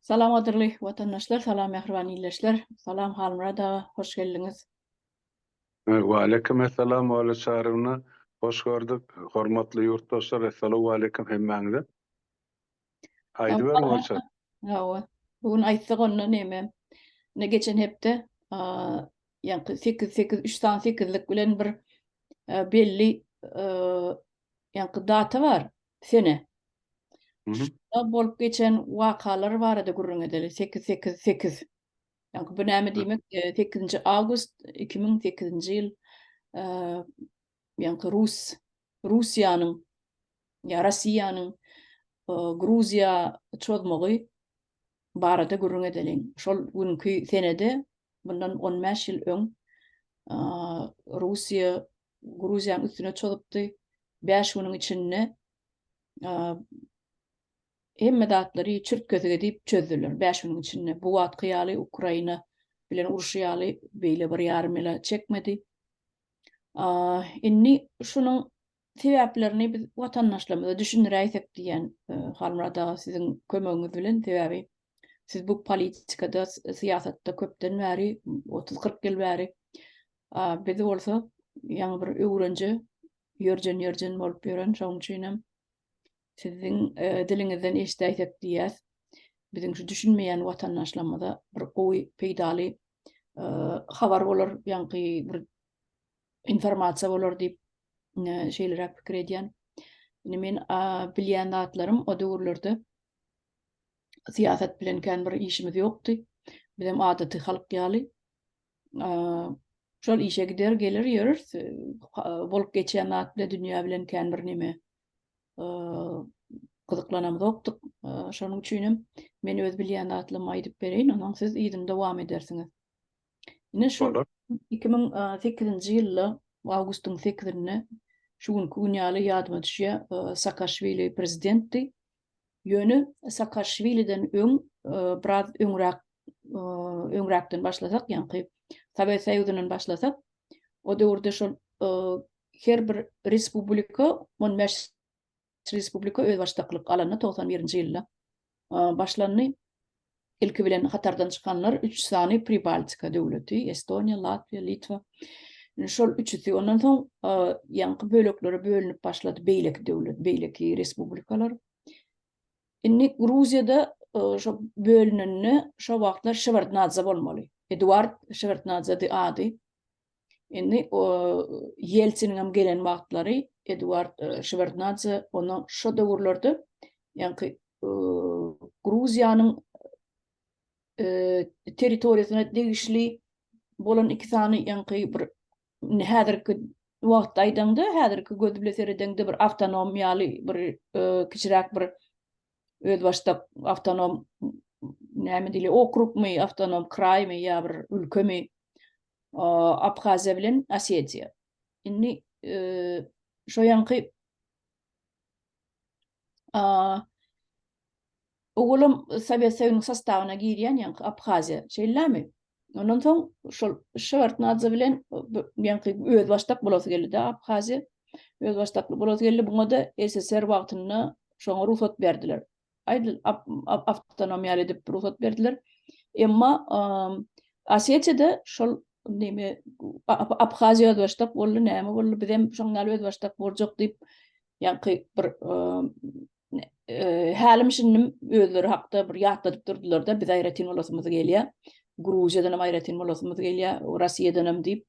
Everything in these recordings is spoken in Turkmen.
Salam gadyrly watandaşlar, salam mähriban ildeşler. Salam Halmyrat aga, hoş geldiňiz. Waleýkim essalam Ola Çaryýewna. Hoş gördük. Hormatly ýurtdaşlar, essalawwaleýkim hemmäňize. Aýdyberiň Ola. Hawa. Bu gün aýtsak onda neme? Ine geçen hepde ýaňky 8 8 3 sany sekizlik bilen bir belli ýaňky data bar, sene. Şunda bolup geçen wakalar barada gürrüň edeli. 8 8 8. Ýaňky bu näme diýmek? 8-nji awgust 2008-nji ýyl ýaňky Rus Russiýanyň ýa Rossiýanyň Gruziýa çozmagy barada gürrüň edeliň. Şol günki senede bundan 15 ýyl öň Russiýa Gruziýanyň üstüne çozupdy. 5 günüň içinde hemme zatlary çürt-kesik edip çözdüler 5 günüň içinde. Bu wagtky ýaly Ukraina bilen urşy ýaly beýle bir ýarym ýyla çekmedi. Indi şunuň sebäplerini biz watandaşlarymyza düşündiräýsek diýýän Halmyrat aga siziň kömegiňiz bilen sebäbi siz bu politikada syýasatda köpden bäri 30-40 ýyl bäri biz bolsa ýaňy bir öwrenje ýörjen ýörjen bolup ýören şonuň üçin hem siziň diliňizden eşidäýsek diýýäs. Biziň şu düşünmeýän watandaşlarymyza bir gowy peýdaly habar bolar ýaňky bir informasiýa bolar diýip şeýleräk pikir edýän. Indi men bilýän zatlarym o döwürlerde syýasat bilen kän bir işimiz ýokdy. Bizem adaty halk ýaly şol işe gider, geler ýörüs. Bolup geçýän zat bilen dünýä bilen kän bir neme gyzyklanamzokdyk. Şonuň üçin hem men öz bilýän zatlarymy aýdyp bereýin, onsoň siz yzyny dowam edersiňiz. Ine şu 2008-nji ýylda awgustyň 8-inde şu günki gün ýaly ýadyma düşýär, Saakaşwili prezidentdi. Ýöne Saakaşwiliden öň biraz öňräk öňräkden başlasak, ýaňky Sowet Soýuzyndan başlasak, o döwürde şol her bir respublika 15 respublika özbaşdaklyk alanda 91-nji ýylda başlandy. Ilki bilen hatardan çykanlar üç sany Pribaltika döwleti, Estoniýa, Latwiýa, Litwa. Şol üçüsi ondan soň ýaňky böleklere bölünip başlady beýleki döwlet, beýleki respublikalar. Indi Gruziýada şo bölünende şo wagtlar Şewardnadze bolmaly. Eduard Şewardnadzedi ady. Indi Ýeltsiniň hem gelen wagtlary Eduard Şewardnadze ondan şo döwürlerde ýaňky Gruziýanyň territoriýasyna degişli bolan iki sany ýaňky bir häzirki wagtda aýdaňda, häzirki göz bilen seredeňde bir awtonom ýaly bir kiçiräk bir özbaşdak awtonom näme diýilýär, okrugmy, awtonom kraýmy ýa bir ülkemi Abhaziýa bilen Osetiýa. Indi şo ýaňky Owalam Sowet Soýuzynyň sostawyna girýän ýaňky Abhaziýa, şeýlemi? Ondan soň şol Şewardnadze bilen ýaňky özbaşdak bolasy geldi-de Abhaziýa. Özbaşdakly bolasy geldi. Buňa-da SSR wagtynda şoňa rugsat berdiler. Aýdyl awtonomiýaly edip rugsat berdiler. Emma Osetiýada şol neme Abhaziýa özbaşdak boldy, näme boldy, bizem şoň ýaly özbaşdak boljak diýip ýaňky bir hälim şindim özleri hakda bir ýatladyp durdular-da, biz aýratyn bolasymyz gelýär. Gruziýadan hem aýratyn bolasymyz gelýär, Russiýadan hem diýip.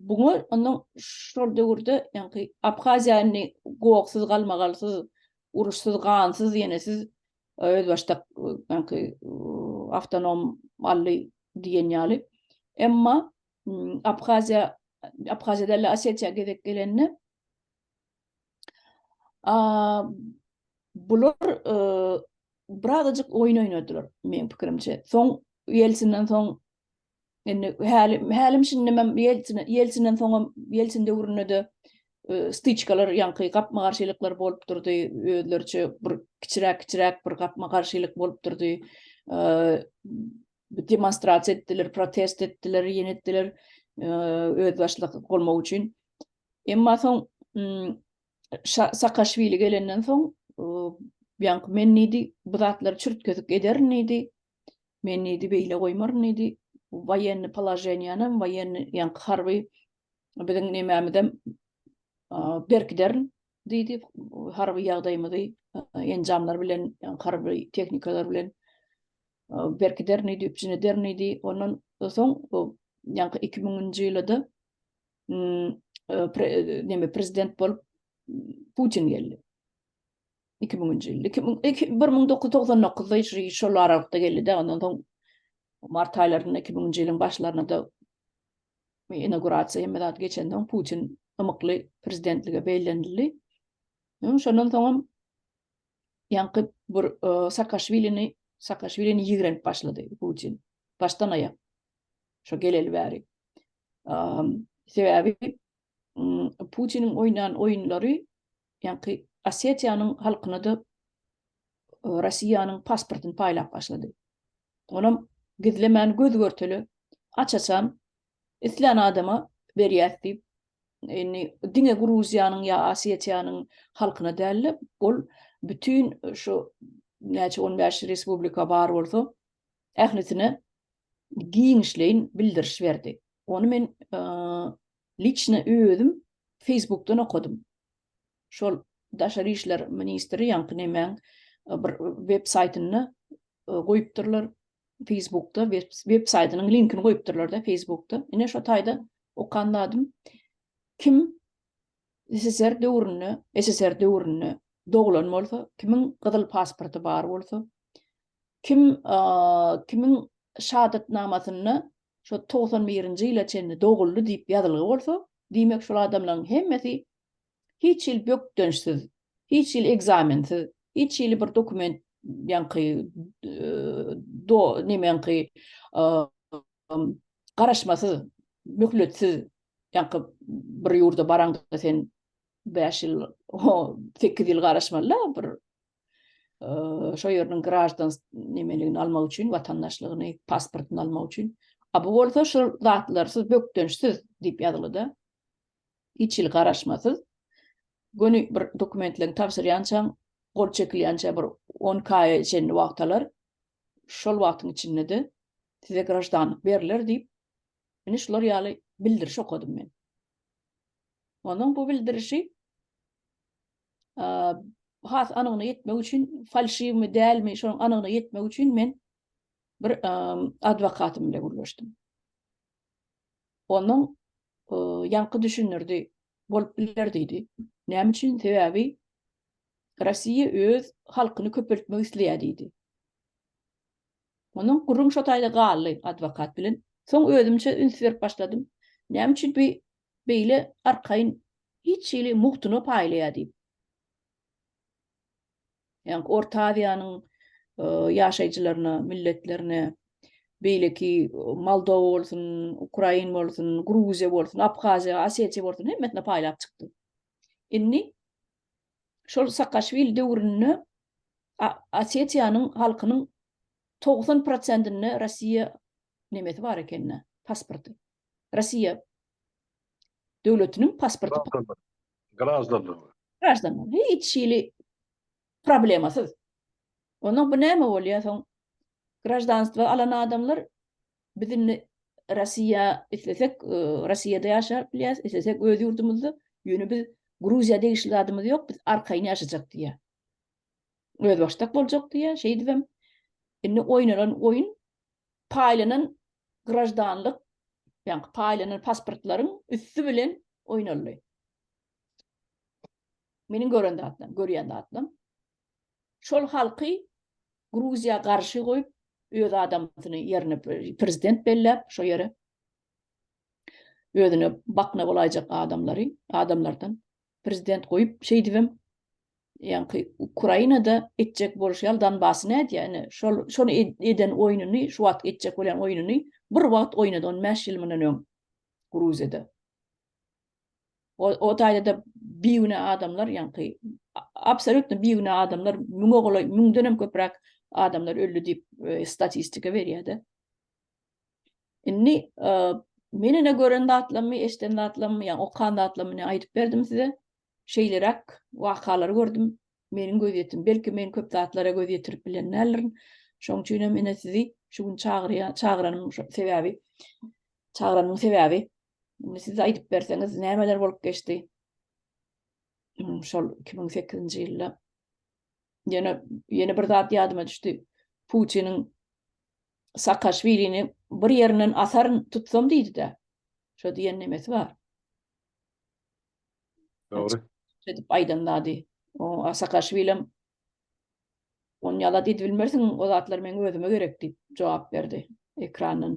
Buňa ondan şol döwürde ýaňky Abhaziýa indi goksyz, galmagalsyz, uruşsyz, gansyz, ýenesiz özbaşdak ýaňky awtonom aldy diýen ýaly. Emma Abhaziýa Abhaziýa däl-de Osetiýa gezek gelende bular birazajyk oýun oýnadylar meň pikirimçe. Soň Ýelsinden soň indi hälim hälim şindemem Ýelsin Ýelsinden soňam Ýelsin döwründe-de styçkalar ýaňky gapma-garşylyklar bolup durdy. Özleriçe bir kiçiräk-kiçiräk bir gapma-garşylyk bolup durdy. Demonstrasiýa etdiler, protest etdiler, ýene etdiler özbaşdak bolmak üçin. Emma soň Saakaşwili gelenden soň. Ýaňky men diýdi, bu zatlary çürt-kesik ederin diýdi. Men diýdi, beýle goýmaryn diýdi. Woýennyý položeniýanam, woýennyý, ýaňky harby biziň nemämizem berkiderin diýdi. Harby ýagdaýymyzy enjamlar bilen, ýaňky harby tehnikalar bilen berkiderin diýdi, üpjün ederin diýdi. Ondan soň ýaňky 2000-nji ýylda neme prezident bolup Putin geldi. 2000-nji ýylda, 1999-da şol aralykda geldi-de, ondan soň mart aýlarynda 2000-nji ýylyň başlarynda-da inaugurasiýa hemme zat geçenden soň Putin ymykly prezidentlige bellenildi. Şondan soňam ýaňky bir e, Saakaşwilini Saakaşwilini ýigrenip başlady Putin. Başdan aýak. Şo geleli bäri. Sebäbi Putiniň oýnan oýunlary ýaňky Osetiýanyň halkyna-da e, Russiýanyň pasportyny paýlap başlady. Onam gizlemän göz görtele aç-açan islän adama berýäs diýip, indi diňe Gruziýanyň ýa Osetiýanyň halkyna däl-de, ol bütin şu näçe 15 respublika bar bolsa, ählisine giňişleýin bildiriş berdi. Ony men e, liçno özüm Facebookdan okadym. Şol daşary işler ministri ýaňky nemäň e, bir web saýtynda e, goýupdyrlar. Facebookda web, web saýtynyň linkini goýupdyrlar-da Facebookda. Ine şo taýda okan zadym. Kim SSR döwründe, SSR döwründe doglan bolsa, kimiň gyzyl pasporty bar bolsa, kim e, kimiň şahadatnamasynda şo 91-nji ýyla çenli doguldy diýip ýazylgy bolsa, diýmek şol adamlaryň hemmesi hiç hili bökdençsiz, hiç hili ekzamensiz, hiç hili bir dokument ýaňky do nemeňki garaşmasyz, möhletsiz ýaňky bir ýurda baraňda sen 5 ýyl, 8 ýyl garaşmaly bir şo ýeriniň graždan nemeligini almak üçin, watandaşlygyny, pasportyny almak üçin. A bu bolsa şol zatlarsyz, bökdençsiz diýip ýazyldy-da. Hiç hili garaşmasyz. Göni bir dokumentlerini tabşyrýançaň, gol çekilýänçä bir 12 aýa çenli wagt alar. Şol wagtyň içinde-de size graždanlyk berler diýip, ine şular ýaly bildiriş okadym men. Ondan bu bildirişi has anygyna ýetmek üçin, falşiwmi, dälmi, şonuň anygyna ýetmek üçin men bir adwokatym bilen gürleşdim. Onuň ýaňky düşündirdi, bolup biler diýdi. Näme üçin? Sebäbi Russiýa öz halkyny köpeltmek isleýär diýdi. Onuň gürrüň şo taýda galdy adwokat bilen. Soň özümçe üns berip başladym. Näme üçin bu beýle arkaýyn hiç hili mugtuna paýlaýar diýip. Ýagny Orta Aziýanyň e, ýaşaýjylaryna, milletlerine, beýleki e, Moldowa bolsun, Ukrain bolsun, Gruziýa bolsun, Abhaziýa, Osetiýa bolsun hemmesine paýlap çykdy. Indi şol Saakaşwili döwründe Osetiýanyň halkynyň 90 prosentinde Russiýa nemesi bar ekende, pasporty. Russiýa döwletiniň pasporty. Graždanlygy. Graždanlygy. Hiç hili problemasyz. Ondan bu näme bolýar soň? Graždanstwo alan adamlar biz indi Russiýa islesek, e, Russiýada ýaşap bilýäris, islesek öz ýurdumyzda, ýöne biz Gruziýa degişli zadymyz ýok, biz arkaýyn ýaşajak diýýär. Özbaşdak boljak diýýär, şeýdibem indi oýnalan oýun paýlanan graždanlyk, ýagny paýlanan pasportlaryň üsti bilen oýnaldy. Meniň gören zatlarym, görýän zatlarym. Şol halky Gruziýa garşy goýup, öz adamsyny ýerine prezident belläp, şo ýere özüne bakna bolaýjak adamlary, adamlardan prezident goýup, şeýdibem ýaňky Ukrainada etjek bolşy ýaly Donbasy nädýär? Ine, şol şony eden oýnuny, şu wagt etjek bolýan oýnuny bir wagt oýnady 15 ýyl mundan öň Gruziýada. O, o taýda-da bigünä adamlar, ýaňky absolýutno bigünä adamlar müňe golaý, müňden hem köpräk adamlar öldi diýip e, statistika berýär-de. Indi e, men ine gören zatlarymy, eşiden zatlarymy, ýa okan zatlarymy aýdyp berdim size. Şeýleräk wakalary gördüm. Meniň gözýetim, belki men köp zatlara göz ýetirip bilen däldirin. Şoň üçin hem ine sizi şu gün çagyrýan, çagyranym sebäbi, çagyranymyň sebäbi, indi siz aýdyp berseňiz nämeler bolup geçdi? Şol 2008-nji ýylda. Ýene, ýene bir zat ýadyma düşdi. Putiniň Saakaşwilini bir ýerinden asaryn tutsam diýdi-de. Şo diýen nemesi bar. Dogry. Edip aýdan zady. O Saakaşwilem Ony ýalat edip bilmersiň, o zatlar meň özüme gerek diýip jogap berdi ekrandan.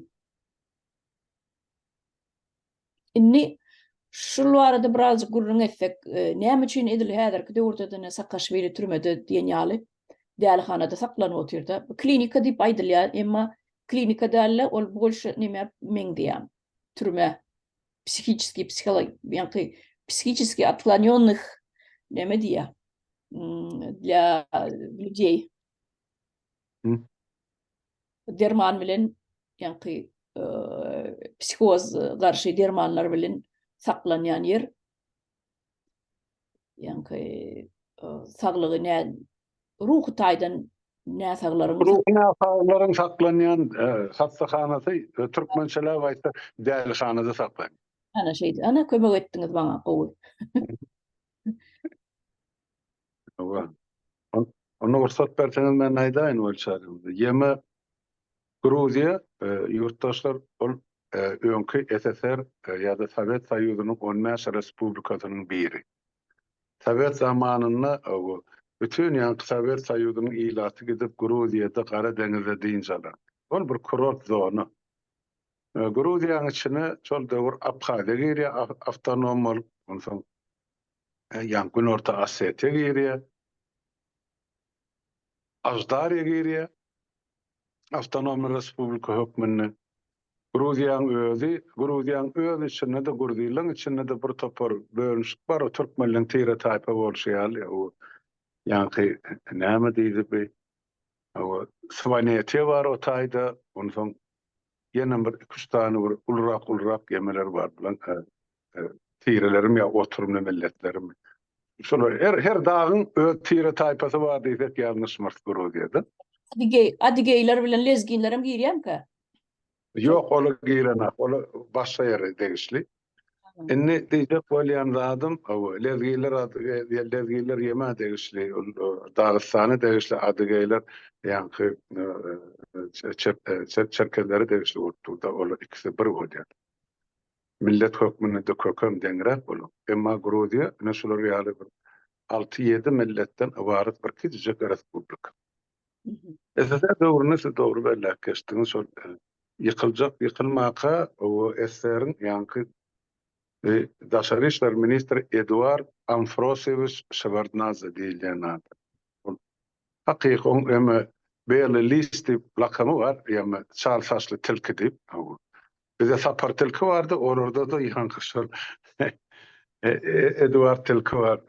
Indi şul barada birazjyk gürrüň etsek, e, näme üçin edil häzirki döwürde-de ne Saakaşwili türmede diýen ýaly dälihanada saklanyp otyrda. Klinika diýip aýdylýar, emma klinika däl-de, ol bolşy nämä meňzeýär, türmä. Psihiçeskiý, psiholog, ýaňky psihiçeskiý otklonýonnyh näme diýýär? Для людей. Derman bilen ýaňky psihoz garşy dermanlar bilen saklanýan ýer. Ýaňky saglygy nä ruhy taýdan näsaglaryň Ruhy näsaglaryň saklanýan hassahanasy türkmençeläp aýtsak dälihanada saklanýar. Ana şeýdi. Ana kömek etdiňiz maňa gowy. Hawa. Onda rugsat berseňiz men aýdaýyn Gülçärim. Ýeme Gruziýa ýurtdaşlar ol öňki SSR ýa-da Sowet Soýuzynyň 15 respublikasynyň biri. Sowet zamanynda bütin ýaňky Sowet Soýuzynyň ilaty gidip Gruziýada Gara deňizde dynç alardy. Ol bir kurort zona. Gruziýanyň içine şol döwür Abhaziýa girýär awtonom bolup, onsoň ýaňky Günorta Osetiýa girýär. Aždariýa girýär. Awtonomny respublika hökmünde. Gruziýanyň özi, Gruziýanyň öz içinde-de, gruzinleň içinde-de bir topar bölünişik bar, o türkmenleň tire-taýpa bolşy ýaly, o ýaňky näme diýdi bi, o Swanetiýa bar o taýda, onsoň ýene bir iki-üç sany bir ulurak-ulurak ýemeler bar, bulan tirelerimi ýa oturymly milletlerimi. Şolar her her dagyň öz tire taýpasy bar diýsek ýalňyşmarys Gruziýada. Adigey, adigeýler bilen lezginler hem girýärmikä? Ýok, olar girenok. Olar başga ýere degişli. Indi diýjek bolýan zadym, lezginler lezginler ýemä degişli, ol Dagystana degişli, adigeýler ýaňky çerkezlere degişli bolup dur-da, olar ikisi bir bolýar. Millet hökmünde-de kökem deňräk bolar. Emma Gruziýa ine şular ýaly bir alty-ýedi milletden ybarat bir kiçijek respublika. SSR döwründe siz dogry belläp geçdiňiz, şol ýykyljak ýykylmaka o SSR-iň ýaňky daşary işler ministri Eduard Amfrosewiç Şewardnadze diýilýän adam. Ol hakyky oň eme Bely lis diýip lakamy bar, ýa çal saçly tilki diýip. Bize Sapar tilki bardy, olarda-da ýaňky şol Eduard tilki bar.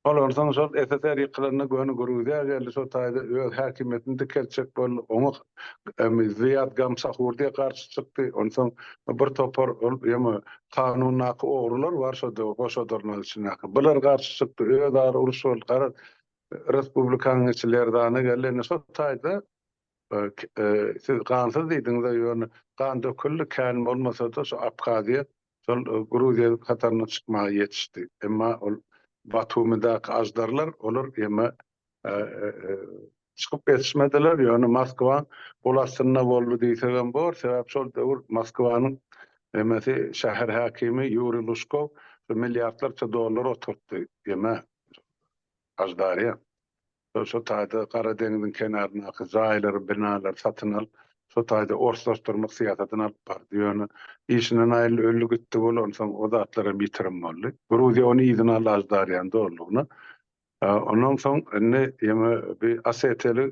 Ol onsoň şol SSR ýykylanda göni Gruziýa geldi, şo taýda öz häkimiýetini dikeltjek boldy. Oňa Ziýad Gamsahurdiýa garşy çykdy. Onsoň bir topar ol ýa kanundaky ogrular bar şo goşadyrnak içindäki. Bular garşy çykdy, özara uruş boldy. Garaz, respublikanyň içi lerzana geldi. Indi şo taýda Siz gansyz diýdiňiz-ä, ýöne gan döküldi, kän bolmasa-da şu Abhaziýa şol Gruziýa hataryna çykmaga ýetişdi. Emma ol Batumidäki aždarlar, olar ýeme çykyp ýetişmediler, ýöne Moskwaň gol astynda boldy diýsegem bor, sebäp şol döwür Moskwanyň emesi şäher häkimi Ýuriý Lužkow milliardlarça dollar oturtdy ýeme aždarýa. Şo taýda Gara deňziň kenaryndaky jaýlary, binalary satyn alyp, şo taýda orslaşdyrmak syýasatyny alyp bardy. Ýöne işinden aýryldy, öldi gitdi bol, onsoň o zatlar hem ýitirim boldy. Gruziýa ony yzyna aldy Aždarýany dolulygyna. Ondan soň indi ýene bi Osetiýaly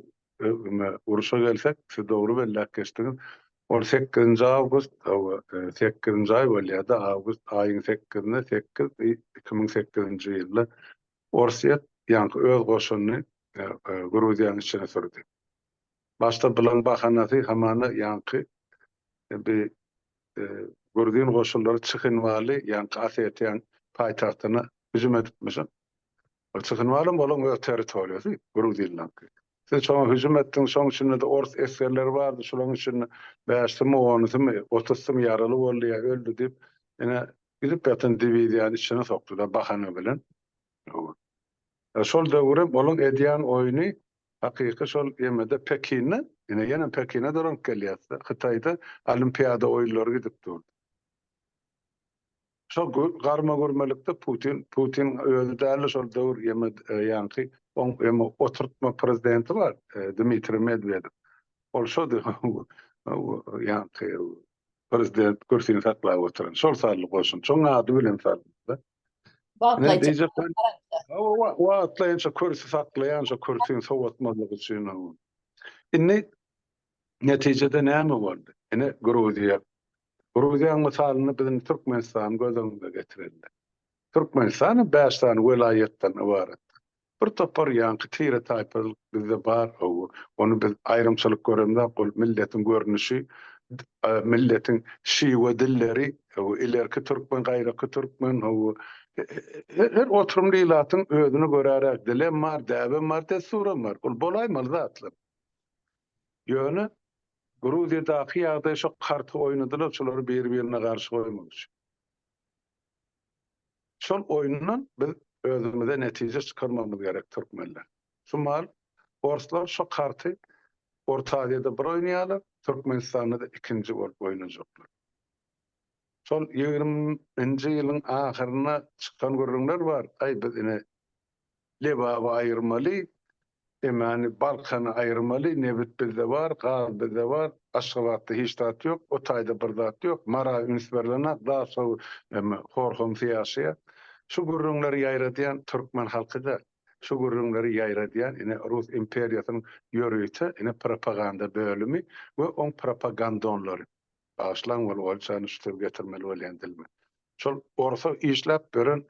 urşa gelsek, siz dogry belläp geçdiňiz. Ol sekizinji awgust, hawa, sekizinji aý bolýar-da, awgust aýyň sekizinde, sekiz, 2008-nji ýylda Orsýet ýaňky öz goşunyny Gruziýanyň içine sürdi. Başda bulaň bahanasy hamana ýaňky bi gruzin goşunlary Çhinwali ýaňky Osetiýaň paýtagtyna hüjüm edipmişin. Çhynwalam olaň öz territoriýasy, gruzinlaňky. Siz şoňa hüjüm etdiňiz, şoň içinde-de ors esgerleri bardy, şolaň içinde bäşsimi, onusymy, otuzsymy ýaraly boldy ýa öldi diýip, ine, gidip ýatan diwiziýany içine sokdy-da, bahana bilen. Şol döwürem olaň edýän oýny hakyky şol ýemede Pekinde, ine, ýenem Pekine dolanyp gelýäs-de, Hytaýda Olimpiada oýunlary gidip durdy. Şol garma-gürmelikde Putin, Putin özi däldi şol döwür ýeme ýaňky oň ýeme oturtma prezidenti bar, Dmitriý Medwedew. Ol şody ýaňky prezident kürsini saklap oturan. Şol saldy goşun. Şoň ady bilen saldy. Wagtlaýynça. Wagtlaýynça kürsi saklaýan şo kürsini sowatmazlyk üçin. Indi netijede näme boldy? Ine Gruziýa Gruziýanyň mysalynda biz indi Türkmenistany göz öňüne getireli. Türkmenistan hem bäş sany welaýatdan ybaratdyr. Bir topar ýaňky tire-taýpalyk bizde bar, hawa, ony biz aýrymçylyk göremzok, ol milletiň görnüşi, milletiň şiwe dilleri, hawa, ilerki türkmen, gaýraky türkmen, hawa, her oturymly ilatyň özüne göräräk dilem bar, däbem bar, dessuram bar. Ol bolaýmaly zatlar. Ýöne Gruziýadaky ýagdaý şo karty oýnadylar şolary biri-birine garşy goýmak üçin. Şol oýundan biz özümize netije çykarmagymyz gerek türkmenler. Şu mahal orslar şo karty Orta Aziýada bir oýnaýarlar, Türkmenistanda-da ikinji bolup oýnajaklar. Şol ýigriminji ýylyň ahyrynda çykan gürrüňler bar, aý biz ine Lebaby aýyrmaly, Emany, Balkany aýyrmaly, nebit bizde bar, gaz bizde bar, Aşgabatda hiç zat ýok, o taýda bir zat ýok, Mara üns berlenak, Daşoguz eme hor-homsy ýaşaýar. Şu gürrüňleri ýaýradýan türkmen halky däl. Şu gürrüňleri ýaýradýan ine Rus imperiýasynyň ýörite ine propaganda bölümi we oň propagandonlary. Bagyşlaň ol oýçany şu sözi getirmeli bolýan dilime. Şol orsa işläp beren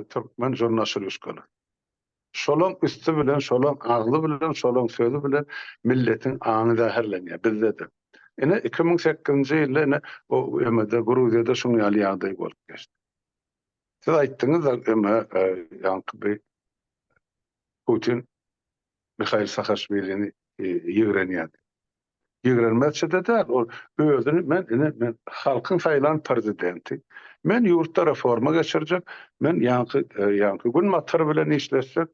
türkmen žurnaşrýuşkalar. Şolaň üsti bilen, şolaň agzy bilen, şolaň sözi bilen milletiň aňy zäherlenýär bizde-de. Ine 2008-nji ýylda ine o eme-de Gruziýada şuň ýaly ýagdaý bolup geçdi. Siz aýtdyňyz-da eme ýaňky bir Putin Mihail Saakaşwilini ýigrenýär. Ýigrenmezçe-de däl, ol özüni men ine men halkyň saýlan prezidenti, men ýurtda reforma geçirjek, men ýaňky ýaňky günbatar bilen işleşjek,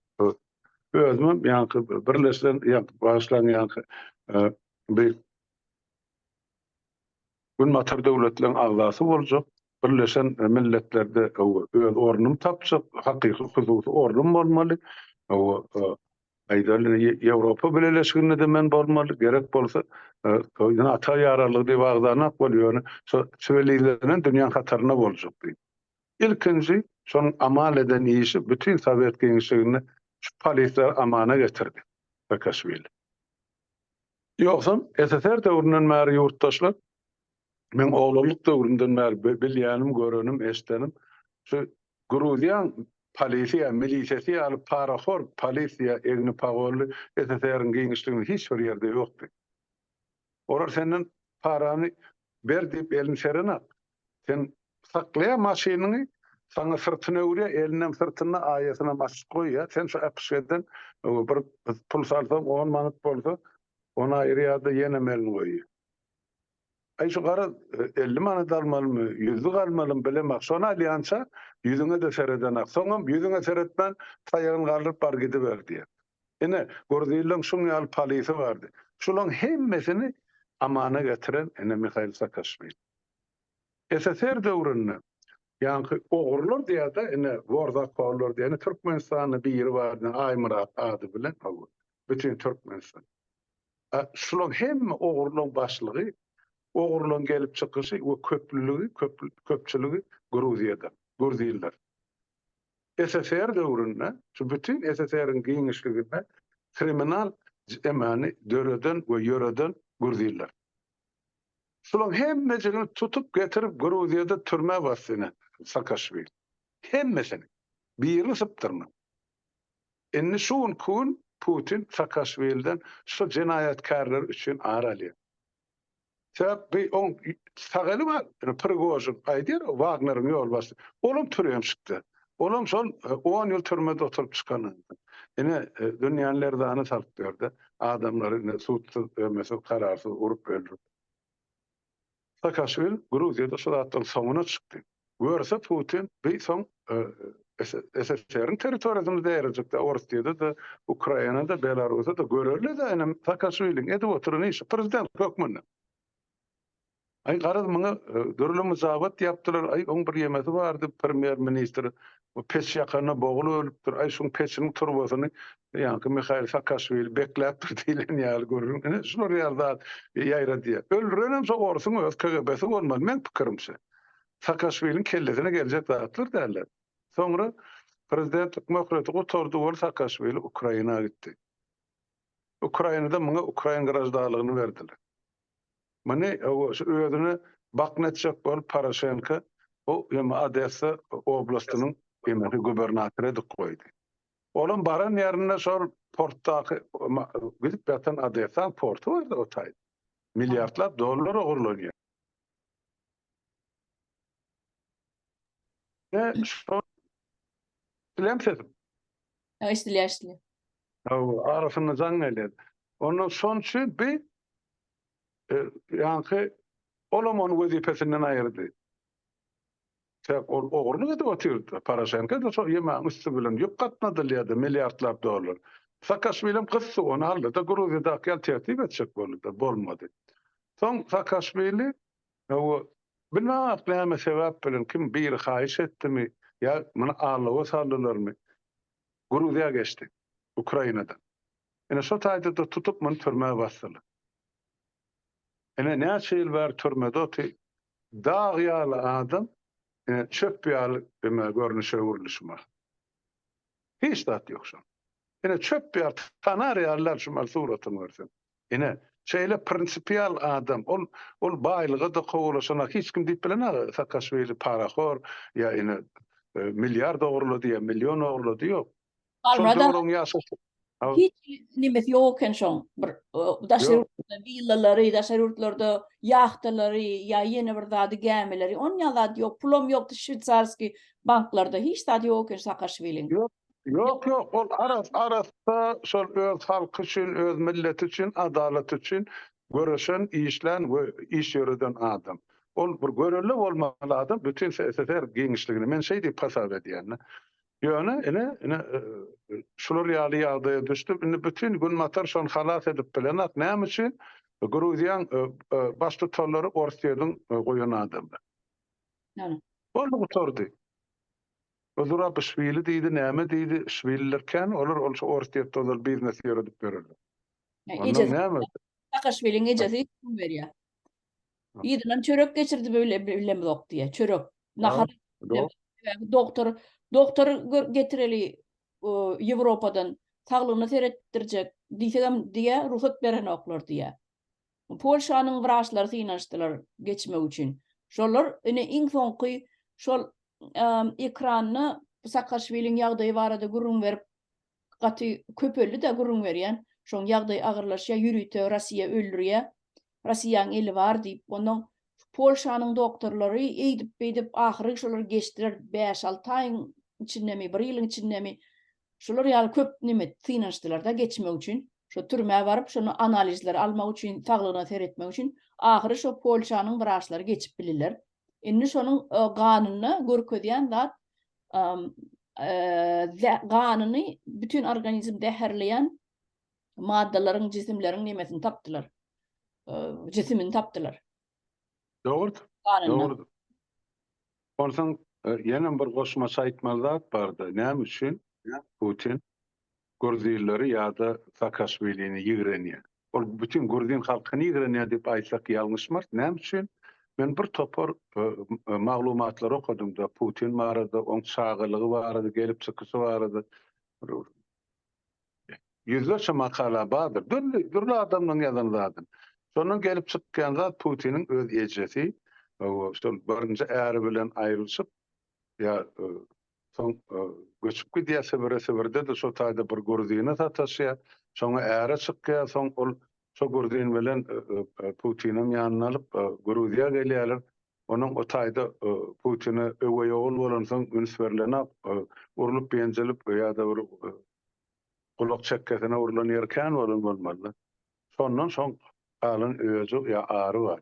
özümem ýaňky birleşilen ýaňky bagyşlaň ýaňky bir günbatar döwletleriň agzasy boljak, Birleşen Milletlerde öz ornumy tapjak, hakyky hususy ornum bolmaly. Aýdaly, Ýewropa Bileleşiginde-de men bolmaly, gerek bolsa, NATO ýararlygy diýip agzanak bol, ýöne şo siwilizlenen dünýäň hatarynda boljak diýip. Ilkinji şonuň amal eden işi bütin sowet giňişliginde şu polisleri amana getirdi Saakaşwili. Ýogsam SSR döwründen bäri ýurtdaşlar Meň oglanlyk döwrümden bäri bilýänim, görenim, eşdenim, şu Gruziýaň polisi ýa milisesi ýaly parahor polisiýa egni pagonly SSR-iň giňişliginde hiç bir ýerde ýokdy. Olar senden parany ber diýip elini serenak. Sen saklaýar maşynyňy, saňa syrtyny öwürýär, elinem syrtynda, aýasynam açyk goýýar. Sen şu äpişgeden bir pul salsaň on manat bolsa, ony aýyrýar-da ýenem elini goýýar. Aý şu garaz 50 manat almalymy, ýüzlük almalymy bilemok. Şony alýança ýüzüňe-de seredenak. Soňam ýüzüňe seretmän taýagyny galdyryp bar gidiber diýýär. Ine, Gruzillaň şuň ýaly polisi bardy. Şulaň hemmesini amana getiren ine Mihail Saakaşwili. SSR döwründe ýaňky ogrular diýýär-de, ine worzakonlar diýýär. Ine Türkmenistanda biri bar, ine Aýmyrat ady bilen, hawa, bütin Türkmenistan. Şulaň hemme ogurlaň başlygy, ogurlaň gelip çykyşy we köplüligi, köpçüligi Gruziýada, gruziller. SSR döwründe şu bütin SSR-iň giňişliginde kriminal emany döreden we ýöreden gruziller. Şulaň hemmejigini tutup getirip Gruziýada türmä basdy ine Saakaşwili. Hemmesini. Birini sypdyrman. Indi şu günki gün Putin Saakaşwiliden şu jenaýatkärler üçin ar alýar. Sebäp bi oň sag eli bar, ine Prigožin aýdýar, Wagneriň ýolbaşçysy. Olam türemşikde. Olam şol on ýyl türmede oturyp çykan adam. Ine, dünýäni lerzana salyp berdi. Adamlary ine sudsyz, ömesiz, kararsyz urup öldürip. Saakaşwili Gruziýada şu zatlaryň soňuna çykdy. Görse Putin bi soň SSR-iň territoriýasyny däýrejekde Orsýede-de, Ukrainada, Belarusda-da görerli-dä ine Saakaşwiliň edip oturan işi prezident hökmünde. Aý garaz muňa dürli myjabat ýapdylar, aý oň bir ýemesi bardy premýer ministr peç ýakanda bogulyp ölüpdir, aý şuň peçiniň turbasyny ýaňky Mihail Saakaşwili bekläpdir diýlen ýaly gürrüň ine şular ýaly zat ýaýradýar. Öldürenem şo orsuň öz KGB-si bolmaly meň pikirimçe. Saakaşwiliň kellesine geljek zatlar däller. Soňra prezidentlik möhleti gutardy ol Saakaşwili Ukraina gitdi. Ukrainada muňa ukrain graždanlygyny berdiler. Muny şu özüne bakna etjek bolup Poroşenko bu ýeme Odessa oblastynyň ýemesi gubernatory edip goýdy. Olam baran ýerinde şol portdaky gidip ýatan Odessaň porty bardy o taýda. Milliardlap dollar ogurlanýar. Ne şol Eşidilýärmi sesim? Eşidilýär, eşidilýär. Hawa, arasynda jaň gelýär. Ondan şonuň üçin bi Ýaňky olam ony wezipesinden aýyrdy. Sebäp ol ogurlyk edip otyrdy. Poroşenko-da şol ýemäň üsti bilen ýük gatnadylýardy, milliardlap dollar. Saakaşwilem gysdy ony aldy-da, Gruziýadaky ýaly tertip etjek boldy-da, bolmady. Soň Saakaşwili hawa, bilmem näme sebäp bilen, kim biri haýyş etdimi ýa muny aldawa saldylarmy, Gruziýa geçdi, Ukrainadan. Ine şo taýda-da tutup muny türmä basdylar. Ine näçe ýyl bäri türmede oty. Dag ýaly adam ine çöp ýaly ime görnüşe öwrüldi şu mahal. Hiç zat ýok şoň. Ine çöp ýaly tanar ýaly däl şu mahal suratyny görseň. Ine şeýle prinsipial adam ol ol baýlyga-da kowalaşanak hiç kim diýip bilenok Saakaşwili parahor ýa ine milliard ogurlady ýa million ogurlady ýok. Şol döwrüň ýaşaşy. Hiç nemesi ýok eken şoň. Bir daşary ýurtlarda willalary, daşary ýurtlarda ýahtalary ýa ýene bir zady gämileri, onýa zat ýok. Pulam ýokdy şweýsarskiý banklarda. Hiç zady ýok eken Saakaşwiliň. Ýok, ýok, ýok. Ol arassa şol öz halky üçin, öz milleti üçin, adalat üçin göreşen, işlän we iş ýöreden adam. Ol bir görelde bolmaly adam bütin SSR giňişliginde. Men şeý diýip hasap edýän. Ýöne, ine, ine, şular ýaly ýagdaýa düşdi. Indi bütin Günbatar şony halas edip bilenok. Näme üçin? Gruziýaň baştutanlary Orsýetiň goýan adamlar. Boldy, gutardy. Zurabişwili diýdi, näme diýdi, şwililer kän, olar ol şu Orsýetde ozal biznes ýöredip ýörerler. Ondan näme? Saakaşwiliň ejesi pul berýär. Yzyndan çörek geçirdi bilemzok diýýär. Çörek, nahar. Sebäbi doktor, doktor getireli Ýewropadan saglygyna seretdirjek diýsegem diýýär, rugsat berenoklar diýýär. Polşanyň wraçlary synanyşdylar geçmek üçin. Şolar ine iň soňky şol ekranda Saakaşwiliň ýagdaýy barada gürrüň berip gaty köpeldi-de gürrüň berýän. Şoň ýagdaýy agyrlaşýar, ýörite Rossiýa öldürýär. Rossiýaň eli bar diýip, onnoň Polşanyň doktorlary eýdip-beýdip ahyry şolar geçdiler bäş-alty aýyň içindemi, bir ýylyň içindemi şular ýaly köp neme synanyşdylar-da geçmek üçin. Şo türmä baryp şony analizleri almak üçin, saglygyna seretmek üçin ahyry şo Polşanyň wraçlary geçip bildiler. Indi şonuň ganynda görkezýän zat ganyny bütin organizm zäherleýän maddalaryň, jisimleriň nemesini tapdylar. Jisimini tapdylar. Dogrudyr. Dogrudyr. Onsoň ýene bir goşmaça aýtmaly zat bardy. Näme üçin Putin gruzинleri ýa-da Saakaşwilini ýigrenýär? Ol bütin gruzin halkyny ýigrenýär diýip aýtsak ýalňyşmarys. Näme üçin? Men bir topar maglumatlary okadym-da, Putin barada, oň çagalygy barada, gelip çykyşy barada. Ýüzlerçe makala bardyr. Dürli, dürli adamlaryň ýazan zadyny. Şondan gelip çykýan zat Putiniň öz ejesi, şol birinji äri bilen aýrylyşyp, ýa soň göçüp gidýär Sibire, Sibirde-de şo taýda bir gruzine sataşýar. Şoňa äre çykýar, soň ol şo gruzin bilen Putiniň ýanyna alyp Gruziýa gelýärler. Onuň o taýda Putine öweý ogul bolansoň üns berlenok. Urlup-ýenjilip ýa-da bir gulak çekgesine urlan ýeri kän bolan bolmaly. Şondan soň galan öji ýa ary bar.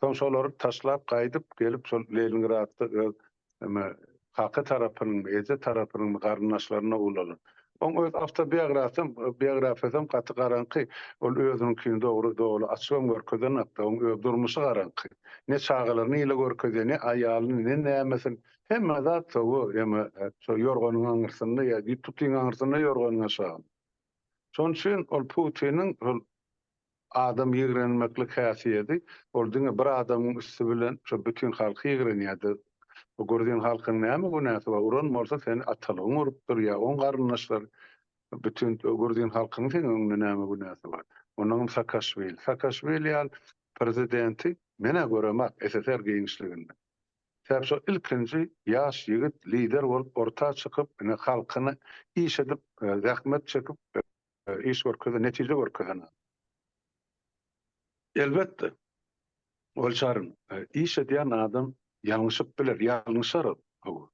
Soň şolary taşlap gaýdyp gelip şol Leningradda öz neme kaka tarapynyňmy, eje tarapynyňmy garyndaşlaryna ulalan. Oň öz awtobiografiýasam biografiýasam gaty garaňky. Ol özüniňkini dogry doly açybam görkezenokda. Oň öz durmuşy garaňky. Ne çagalaryny ile görkezýär, ne aýalyny, ne nämesini. Hemme zat sowa eme şo ýorganyň aňyrsynda ýa tutyň aňyrsynda ýorganyň aşagynda. Şonuň üçin ol Putiniň şol Adam ýigrenmeklik häsiýedi, ol diňe bir adamyň üsti bilen şo bütin halky ýigrenýärdi. Bu gruzin halkynyň näme günäsi bar? Uran bolsa seni atalygyň urupdyr ýa oň garyndaşlary. Bütin gruzin halkynyň seň öňünde näme günäsi bar? Onnoňam Sakaşwili. Sakaşwili ýaly prezidenti men-ä göremak SSR giňişliginde. Sebäp şo ilkinji ýaş ýigit lider bolup orta çykyp, ine halkyna iş edip, zähmet çekip, iş görkezen, netije görkezen adam. Elbetde, Gulçarym, iş edýän adam ýalňyşyp biler, ýalňyşar ol. Hawa.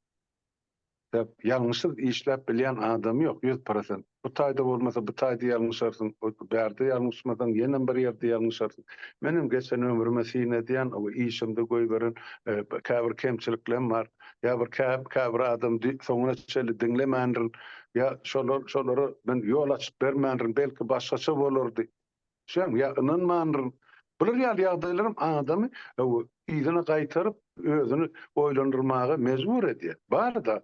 Sebäp ýalňyşsyz işläp bilýän adam ýok, 100%. Bu taýda bolmasa, bu taýda ýalňyşarsyň, bärde ýalňyşmasaň, ýenem bir ýerde ýalňyşarsyň. Menem geçen ömrüme syn edýän, işimde goýberen käbir kemçiliklerim bar. Ýa bir käbir adam soňuna çenli diňlemändirin, ýa şolar şolara men ýol açyp bermändirin, belki başgaça bolardy. Düşýäňmi? Ýa ynanmandyryn. Bular ýaly ýagdaýlaram adamy yzyna gaýtaryp, özüni oýlandyrmaga mejbur edýär. Bar-da,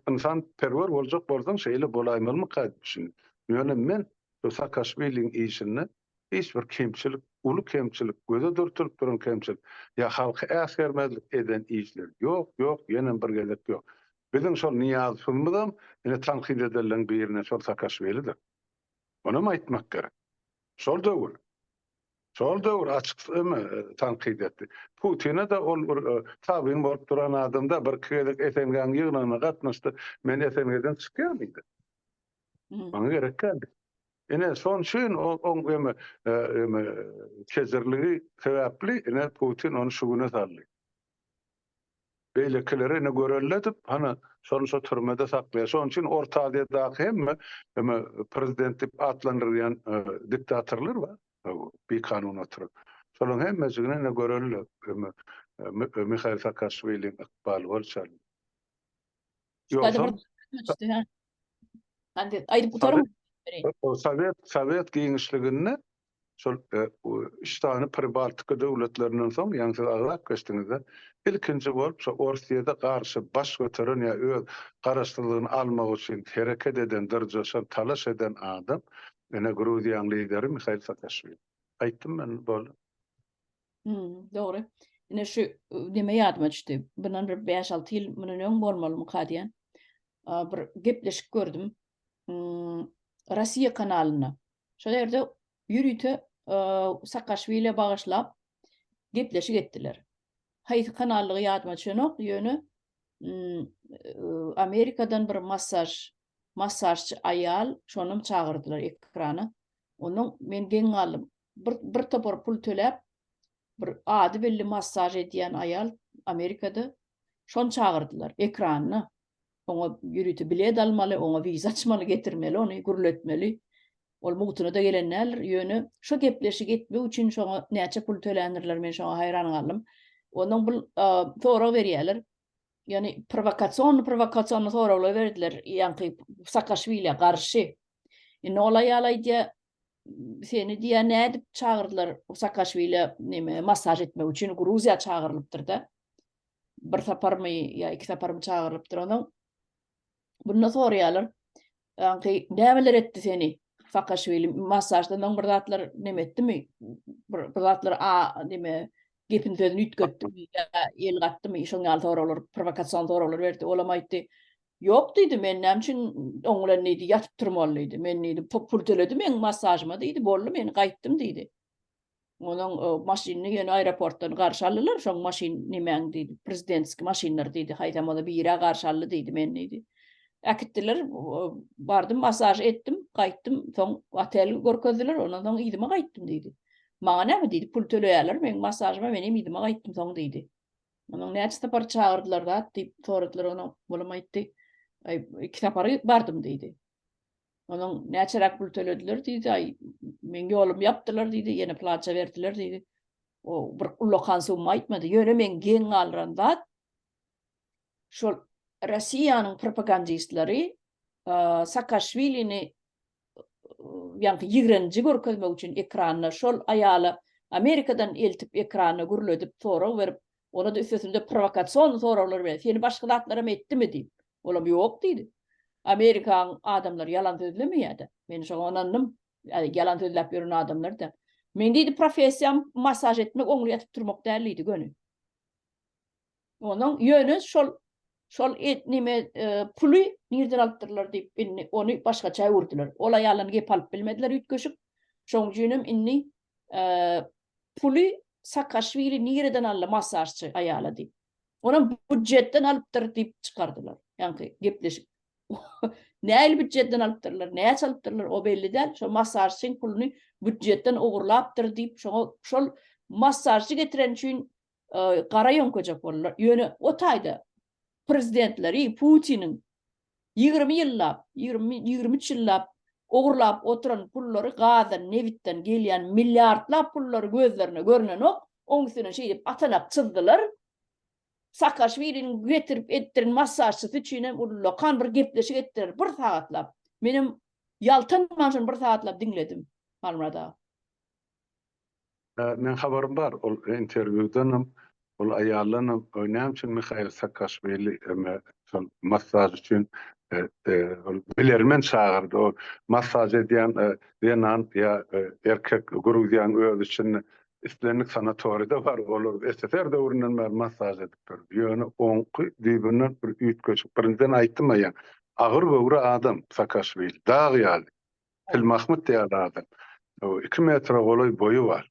ynsanperwer boljak bolsaň şeýle bolaýmalymyka diýip düşündim. Ýöne men şu Saakaşwiliň işinde Hiç bir kemçilik, uly kemçilik, göze dürtülip duran kemçilik ýa halky äsgermezlik eden işler ýok, ýok, ýenem bir gezek ýok. Biziň şol Nyýazowymyzam ine tankyt edenleriň birine şol Sakaşwilidir. Onam aýtmak gerek. Şol döwür. Şol döwür açyk eme tankyt etdi. Putine-de ol bir tabyn bolup duran adam-da, birki gezek SNG-niň ýygnagyna gatnaşdy. Men SNG-den çykýan diýdi. Maňa gerek däl. Ine, şonuň üçin oň eme eme kejirligi sebäpli ine Putin ony şu güne saldy. Beýlekileri ine görelde edip, hany şony şo türmede saklaýar. Şonuň üçin Orta Aziýadaky hemme eme prezident diýip atlandyrylýan diktatorlar bar, bikanun oturan. Şolaryň hemmejigine ine görelde eme Mihail Saakaşwiliň ykbaly bolçaly. Ýogsam Aýdyp gutaryň. Sowet Sowet giňişliginde şol e, üç sany Pribaltika döwletlerinden soň, ýaňy siz agzap geçdiňizde, ilkinji bolup şo Orsýede garşy baş göteren ýa öz garaşsyzlygyny almak üçin hereket eden, dyrjaşan, talaş eden adam ine Gruziýanyň lideri Mihail Saakaşwili. Aýtdym men, boldy. Hmm, dogry. Ine şu neme ýadyma düşdi. Bundan bir 5-6 ýyl mundan öň bolmalymyka diýen. Bir gepleşik gördüm. Hmm, Rossiýa kanalynda. Şol ýerde ýörite Saakaşwilä bagyşlap gepleşik etdiler. Haýsy kanallygy ýadyma düşenok, ýöne hmm, Amerikadan bir massaž massažçy aýal şonam çagyrdylar ekrana. Ondan men geň galdym. Bir, bir topar pul töläp, bir ady belli massaž edýän aýal Amerikada şony çagyrdylar ekranyna. Oňa ýörite bilet almaly, oňa wiza açmaly, getirmeli ony, gürletmeli. Ol mugtuna-da gelen däldir, ýöne şo gepleşigi etmek üçin şoňa näçe pul töländirler, men şoňa haýran galdym. Ondan bul sorag berýärler. Ýagny prowokasionny prowokasionny soraglar berdiler, ýaňky Saakaşwilä garşy. Indi ol aýal aýdýar, seni diýýär nädip çagyrdylar Saakaşwilä neme massaž etmek üçin Gruziýa çagyrylypdyr-da. Bir saparmy ýa iki saparmy çagyrylypdyr onuň. Bunda soraýarlar. Ýaňky nämeler etdi seni? Saakaşwili massaždan soň bir zatlar neme etdimi? Bir, bir zatlar a neme gepini sözüni üýtgetdimi ýa el gatdymy? Şoň ýaly soraglar, prowokasion soraglar berdi. Olam aýtdy. Ýok diýdi, men näme üçin oň bilen diýdi, ýatyp turmaly diýdi. Men diýdi, pul töledi meň massažyma diýdi, boldy men gaýtdym diýdi. Onuň maşynyny ýöne aeroportdan garşy aldylar, şoň maşyn nemäň diýdi, prezidentski maşynlar diýdi, haýsam bolsa birä garşy aldy diýdi, men diýdi. Äkitdiler, bardym, massaž etdim, gaýtdym, soň otel görkezdiler, ondan soň yzyma gaýtdym diýdi. Maňa näme diýdi, pul töleýärler meň massažyma, men hem yzyma gaýtdym soň diýdi. Onuň näçe sapar çagyrdylar zat diýip soradylar, onuň olam aýtdy, aý iki sapar bardym diýdi. Onuň näçeräk pul tölediler diýdi, aý meň ýolumy ýapdylar diýdi, ýene plaça berdiler diýdi. O bir ullakan summa aýtmady. Ýöne meň geň galdyran zat şol Rossiýanyň propagandistleri Saakaşwilini ýaňky ýigrenji görkezmek üçin ekranda şol aýala Amerikadan eltip ekranda gürledip sorag berip, ona-da üstesinde prowokasion soraglar berip, seni başga zatlaram etdimi diýip. Olam ýok diýdi. Amerikaň adamlary ýalan sözlemeýär-de. Men şoňa ynandym. Ýalan sözläp ýören adamlar däl. Men diýdi professiýam massaž etmek, oňly ýatyp turmak däl diýdi göni. Onuň ýöne şol şol et nime puly nirden alypdyrlar diýip indi ony başgaça öwürdiler. Ol aýaldan gep alyp bilmediler üýtgeşik. Şoň üçinem indi puly Sakaşwili nireden aldy massažçy aýala diýip. Onam budjetden alypdyr diýip çykardylar. Ýaňky gepleşik. Nähili budjetden alypdyrlar, näçe alypdyrlar o belli däl. Şo massažçyň puluny budjetden ogurlapdyr diýip şoňa şol massažçy getiren üçin gara ýöňkejek boldular. Ýöne o taýda prezidentleri Putiniň 20 ýyllap, 20, 23 ýyllap ogurlap oturan pullary gazdan, nebitden gelýän milliardlap pullary gözlerine görnenok. Oň üstüne şeýdip atanak çyzdylar. Saakaşwiliniň getirip etdiren massažçysy üçin hem ullakan bir gepleşik etdiler bir sagatlap. Menem ýaltanman şony bir sagatlap diňledim, Halmyrat aga. Meň habarym bar ol interwýudanam, ol aýaldanam, näme üçin Mihail Saakaşwili eme şol massaž üçin ol bilermen çagyrdy, o massaž edýän zenan ýa erkek Gruziýanyň öz içinde islendik sanatoriýada bar, olar SSR döwründen bäri massaž edip ýör. Ýöne oňky düýbünden bir üýtgeşik. Birinjiden aýtdym-a ýa agyr göwre adam Saakaşwili, dag ýaly. Tilmahmyt ýaly adam. 2 metre golaý boýy bar.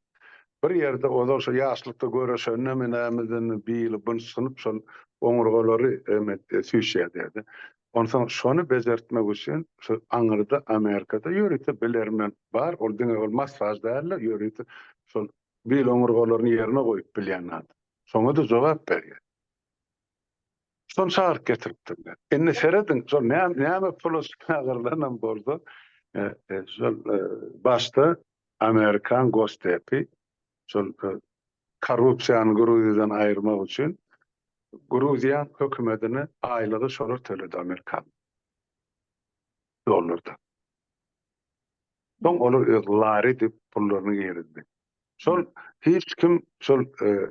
Bir ýerde ozal şo ýaşlykda göreşende men nämeden bili bynsgynyp şol oňurgalary eme süýşýär diýdi. Onsoň şony bejertmek üçin şu aňyrda Amerikada ýörite bilermen bar. Ol diňe ol massaž däl-de ýörite şol bil oňurgalaryny ýerine goýup bilýän adam. Şoňa-da jogap berýär. Şony çagyryp getiripdirler. Indi serediň, şol näme pula çagyrylanam bolsa, şol başda amerikan Gosdepi şol korrupsiýany Gruziýadan aýyrmak üçin Gruziýaň hökümetine aýlygy şolar töledi amerikan dollarda. Soň olar öz lari diýip pullaryny girizdi. Şol hiç kim şol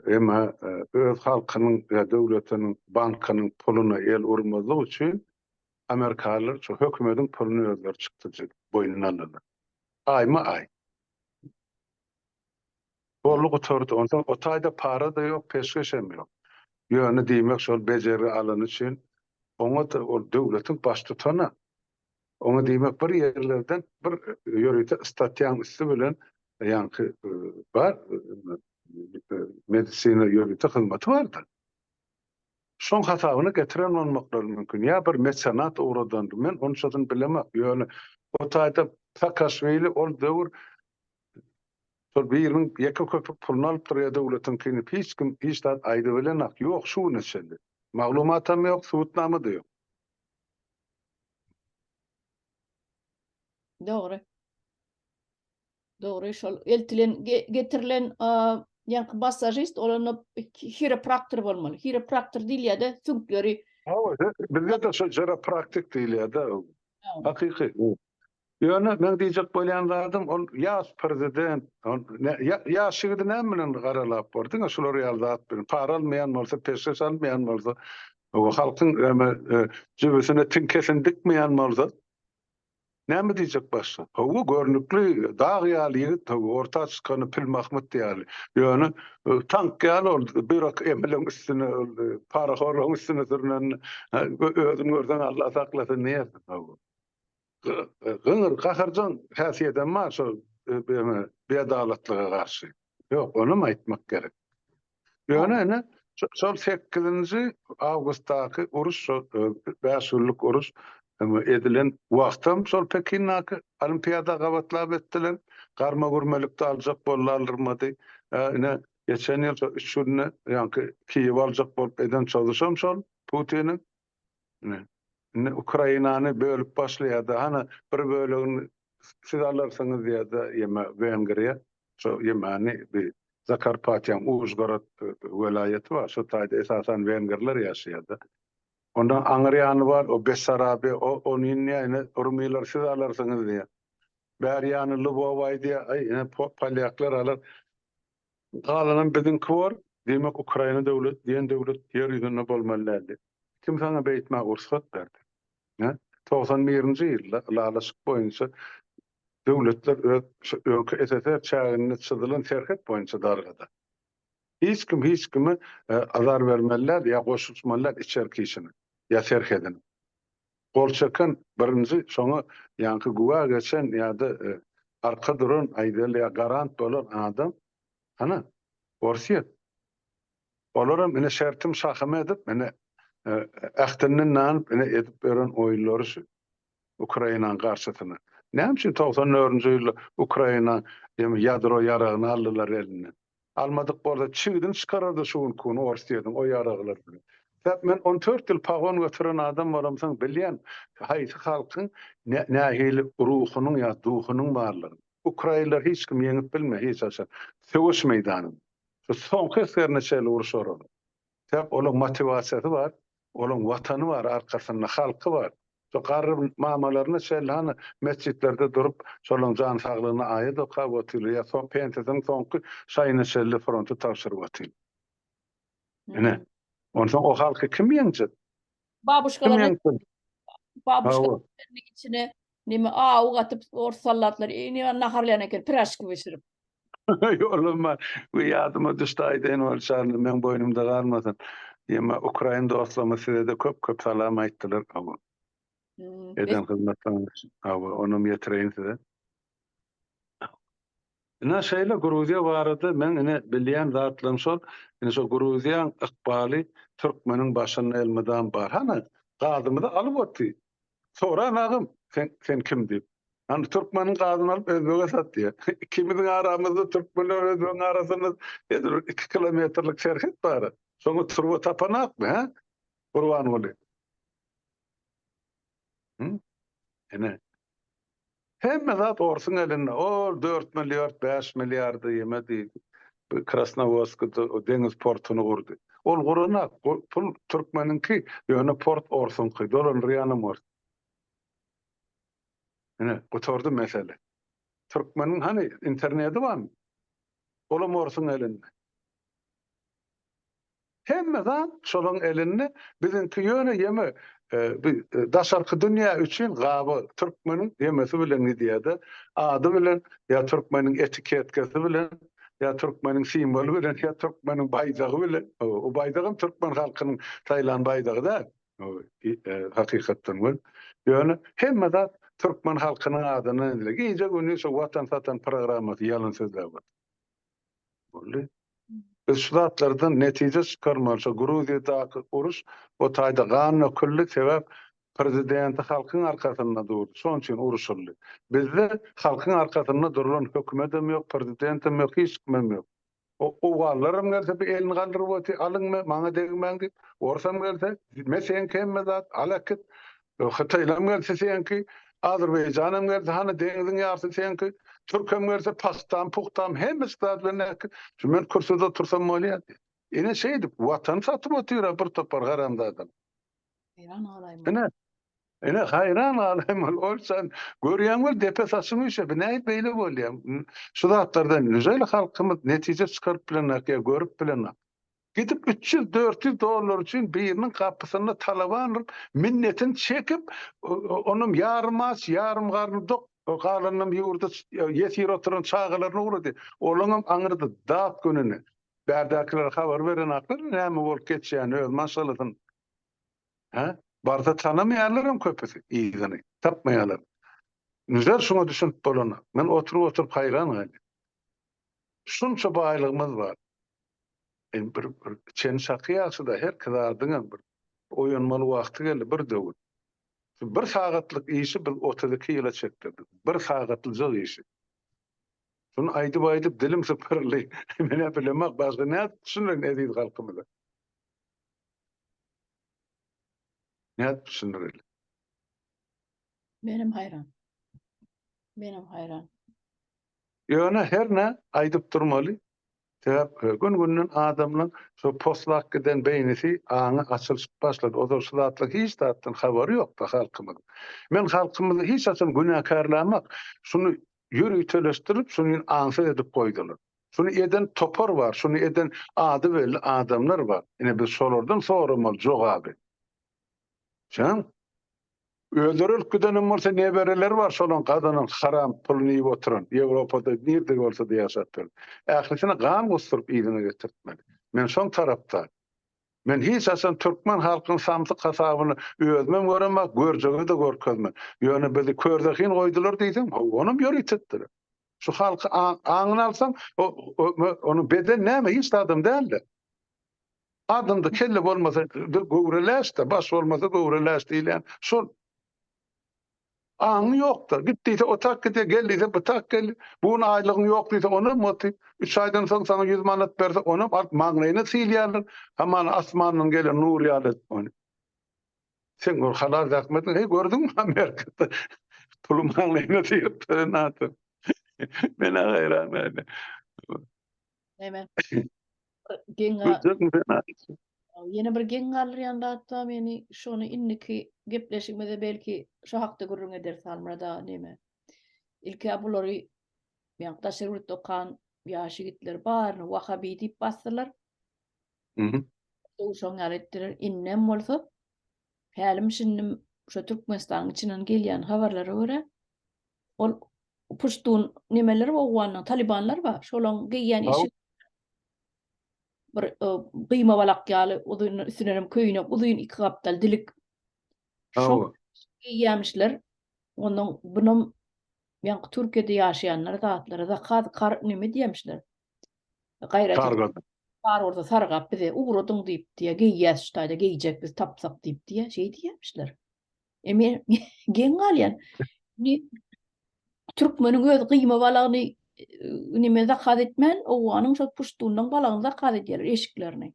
emma öz halkynyň ýa döwletiniň bankynyň puluna el urmazlyk üçin amerikalylar şu hökümediň puluny özleri çykdajy boýnuna aldylar. Aýma-aý. Boldy gutardy. Onsoň o taýda para-da ýok, peşgeşem ýok. Ýöne diýmek şol bejergi alany üçin oňa-da ol döwletiň baştutany. Oňa diýmek bir ýerlerden bir ýörite statýaň üsti bilen ýaňky bar medisina ýörite hyzmaty bardyr. Şoň hasabyna getiren bolmaklary mümkin. Ýa bir mesenat ugradandyr. Men onçasyny bilemok. Ýöne o taýda Saakaşwili ol döwür şol biriniň ýeke köpük puluny alypdyr ýa döwletiňkini hiç kim hiç zat aýdybilenak. Ýok şu güne çenli. Maglumatam ýok, subutnama-da ýok. Dogry. Dogry, şol eltilen, getirilen ýaňky massažist ol onda hiropraktor bolmaly. Hiropraktor diýilýär-de, süňkleri. Hawa, bizde-de şo žiropraktik diýilýär-de. Hakyky. Ýöne meň diýjek bolýan zadym, ol ýaş prezident, ol ýaş ýigidi näme bilen garalap bor? Diňe şular ýaly zat bilen. Para almaýan bolsa, peşgeş almaýan bolsa, halkyň jübüsine tiňkesini dikmeýän bolsa, näme diýjek başga? Hawa, görnükli, dag ýaly ýigit, hawa, orta çykany Pilmahmyt ýaly. Ýöne tank ýaly ol, bir emeliň üstüne, parahorlaryň üstüne sürnende, özüni görseň Allah saklasyn diýersiň, hawa. Gyňyr, gaharjaň häsiýetem bar şol biadalatlyga garşy. Ýok, onam aýtmak gerek. Ýöne ine, şol sekizinji awgustdaky uruş, şol bäş günlük uruş. Edilen wagtam şol Pekindäki olimpiada gabatlap etdiler. Garma-gürmelikde aljak boldy, aldyrmady. Ine, geçen ýyl şo üç günde ýaňky Kiýewi aljak bolup eden çozuşam şol Putiniň. Ine, indi Ukrainany bölüp başlaýar-da, hany bir bölegini siz alarsyňyz diýýär-de, ýeme Wengriýa. Şo ýemäni bi Zakarpatýaň Užgorod welaýaty bar, şo taýda esasan wengerler ýaşaýar-da. Ondan aňyr ýany bar, o Bessarabiýa, o ony indi ine rumylar siz alarsyňyz diýýär. Bäri ýany Lwow aýdýar, aý ine polýaklar alar. Galanam biziňki bor, diýmek Ukraina döwlet diýen döwlet ýer ýüzünde bolmaly däl diýip. Kim saňa beýtmäge rugsat berdi? Hä? 91-nji ýylda ylalaşyk boýunça döwletler öz şu öňki SSR çäginde çyzylan serhet boýunça dargady. Hiç kim hiç kime azar bermeli däl ýa goşulyşmaly däl içerki işine ýa serhedine. Gol çeken birinji şoňa ýaňky güwä geçen ýa-da arka duran aýdaly ýa garant bolan adam hana Orsýet. Olaram ine şertim şahym edip ine ähtinden danyp ine edip beren oýunlary şu. Ukrainanyň garşysyna. Näme üçin 94-nji ýylda Ukraina ýadro ýaragyny aldylar elinden? Almadyk bolsa çigidini çykarardy şu günki gün Orsýetiň o ýaraglar bilen. Sebäp men 14 ýyl pagon göteren adam bolamsoň bilýän haýsy halkyň nähili ruhunyň ýa duhunyň barlygyny. Ukrainler hiç kim ýeňip bilme hiç haçan söweş meýdanynda. Şu soňky esgerine çenli urşar olar. Sebäp olaň motiwasiýasy bar, olaň watany bar arkasynda, halky bar. Şo garry mamalaryna çenli hany metjitlerde durup, şolaň jan saglygyna aýat okap otyrlar, ýa soň pensiýasynyň soňky şaýyna çenli fronta tabşyryp otyr. Ine, onsoň o halky kim ýeňjek? Babuşkalar Babuşkalaryň içine neme aw gatyp ors soldatlar ine naharlaýan eken piraşka bişirip. Ýolum bu ýadyma düşdi aýdaýyn ol şanly meň boýnumda galmasyn. Ýeme ukrain dostlarymyz size-de köp köp salam aýtdylar. Hawa. Eden hyzmatlaryňyz üçin. Hawa, onam ýetireýin size. Ine şeýle Gruziýa barada meň ine bilýän zatlarym şol. Ine şo Gruziýaň ykbaly türkmeniň başynda elmydam bar. Hany gazymyzy alyp oty. Soran agam sen sen kim diýip. Hany türkmeniň gazyny alyp özbege satýar. Ikimiziň aramyzda türkmenler özbegiň arasynda edil bir 2 kilometrlik serhet bar. Şoňa turba tapanakmy, hä? Gurbanguly. Hı? Ine. Hemme zat orsuň elinde. Ol 4 milliard, 5 milliardy ýeme diýdi. Krasnowodskda o deňiz portuny gurdy. Ol guranak, pul türkmeniňki, ýöne port orsuňky, dolandyrýanam ors. Ine, gutardy mesele. Türkmeniň hany interneti barmy? Olam orsuň elinde. Hemme zat şolaň elinde, biziňki ýöne ýeme daşarky dünýä üçin gaba türkmeniň ýemesi bilen gidýär-de, ady bilen ýa türkmeniň etiketkasy bilen, ýa türkmeniň simwoly bilen, ýa türkmeniň baýdagy bilen. O baýdagam türkmen halkynyň saýlan baýdagy däl. Hakykatdan göl. Ýöne hemme zat türkmen halkynyň adyndan edilýär. Gije-gündiz şo Watan satan programmasy ýalan sözläp otyr. Boldy. Biz şu zatlardan netije çykarmaly. Şo Gruziýadaky uruş o taýda gan döküldi, sebäp prezidenti halkyň arkasynda durdy. Şonuň üçin uruşyldy. Bizde halkyň arkasynda durulan hökümetem ýok, prezidentem ýok, hiç kimem ýok. O owganlaram gelse bir elini galdyryp otyr, alyň me, maňa degmäň diýip. Orsam gelse, me seňki hemme zat, al äkit. Hytaýlam gelse seňki, Azerbaýjanam gelse hany deňziň ýarsy seňki, Türkem gelse pahtam, puhtam hemmesi zat bilen äkit. Şu men kürsüde otursam bolýar diýip. Ine şeýdip watany satyp otyr-a bir topar haramzadalar. Haýran galaýmaly. Ine, ine haýran galaýmaly. Ol sen görýäň wel depe saçyň üýşe. Bu nädip beýle bolýar? Şu zatlardan nüjeli halkymyz netije çykaryp bilenok ýa görüp bilenok. Gidip 300-400 dollar üçin biriniň gapysynda talaban bolup, minnetini çekip, onam ýarym aç, ýarym garny dok, galanynam ýurda ýesir oturan çagalaryny ugrady. Olaňam aňyrda dat gününi. Bärdäkilere habar berenaklar näme bolup geçýänini öz maşgalasyny. Hä? Barsa tanamaýarlaram köpüsi yzyny. Tapmaýarlar. Nüzer şuňa düşünip bolanok. Men oturyp-oturyp haýran galýan. Şunça baýlygymyz bar. Indi bir bir çeni çaky ýagşy-da, herki zadyňam bir oýanmaly wagty geldi bir döwür. Şu bir sagatlyk işi biz 32 ýyla çekdirdik. Bir sagatlyjak işi. Şuny aýdyp-aýdyp dilim sypyryldy. Men-ä bilemok, başga nädip düşündireýin eziz halkymyza? Nädip düşündireli? Menem haýran. Menem haýran. Ýöne hernä aýdyp durmaly. Sebäp gün-günden adamlaň şo poslap giden beýnisi, aňy açylyşyp başlady. Ozal şu zatlaryň hiç zatdan habary ýokdy halkymyzyň. Men halkymyzy hiç haçan günäkärlämok. Şuny ýöriteleşdirip, şuny aňsyz edip goýdular. Şuny eden topar bar, şuny eden ady belli adamlar bar. Ine biz şolardan soramaly jogaby. Şeň? Özleri ölüp gidenem bolsa nebereleri bar şolaň gazanan haram puluny iýip oturan Ýewropada nirde bolsada ýaşap ýör. Ählisini gan gusduryp yzyna getirtmeli. Men şoň tarapdar. Men hiç haçan türkmen halkynyň samsyk hasabyny özümem göremok görjege-de görkezmen. Ýöne bizi körzehin goýdular diýseň hawa onam ýörite etdiler. Şu halky aňyny alsaň onuň beden näme hiç zadam däldi. Adamda kelle bolmasa göwre läş-de, baş bolmasa göwre läş diýilýän şol. Aňy ýok-da. Git diýse o tak gidýär, gel diýse bu tak gelýär. Bu gün aýlygyň ýok diýse onam oty. Üç aýdan soň saňa 100 manat berse onam alyp maňlaýyna sylýarlar. Hamana asmandan gelen nur ýaly edip ony. Sen ol halal zähmetiň, heý gördüňmi Amerikada puly maňlaýyna sylyp beren adam. Men-ä haýran. Näme? Geň Ýene bir geň galdyrýan zat bar meni, şony indiki gepleşigimizde belki şu hakda gürrüň ederis Halmyrat aga neme. Ilk-ä bulary ýa daşary ýurtda okan ýaş ýigitler baryny wahabi diýip basdylar. Duşan ýaly etdiler. Indem bolsa hälim şindim şu Türkmenistanyň içinden gelýän habarlara görä ol puştun nemeler owgandan talibanlar bar. Şolaň geýýän eşik bir e, gyýma balak ýaly uzyn üstünden hem köýnek uzyn iki gapdal dilik. Şo geýýämişler. Ondan bunam ýaňky Türkiýede ýaşaýanlar zatlary zakaz kar neme diýýämişler. Gaýrat Sargap. Bar bolsa sargap bize ugradyň diýip diýýä, geýýäs şu taýda geýjek biz tapsak diýip diýýä, şeý diýýämişler. E men geň galýan. Ni türkmeniň öz gyýma balagyny e, neme zakaz etmän, owganyň şol puştunlaň balagyny zakaz edýärler eşiklerini.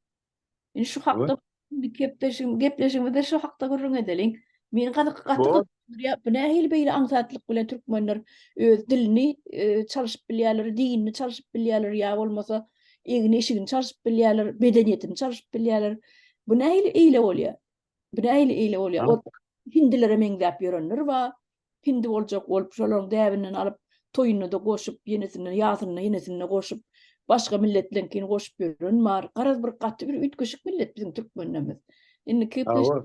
Indi şu hakda gepleşigim, gepleşigimizde şu hakda gürrüň edeliň. Meni gaty gaty gyzyklandyrýar. Bu nähili beýle aňsatlyk bilen türkmenler öz dilini e, çalşyp bilýärler, dinini çalşyp bilýärler ýa bolmasa egin-eşigini çalşyp bilýärler, medeniýetini çalşyp bilýärler. Bu nähili eýle bolýar? Bu nähili eýle bolýar? O hindilere meňzäp ýörenler bar. Hindi boljak bolup, şolaryň däbinden alyp, toýunda-da goşup, ýenesinde, ýasynda, ýenesinde goşup, başga milletleňkini goşup ýören bar. Garaz bir gaty bir üýtgeşik millet biziň türkmenlerimiz. Indiki Hawa.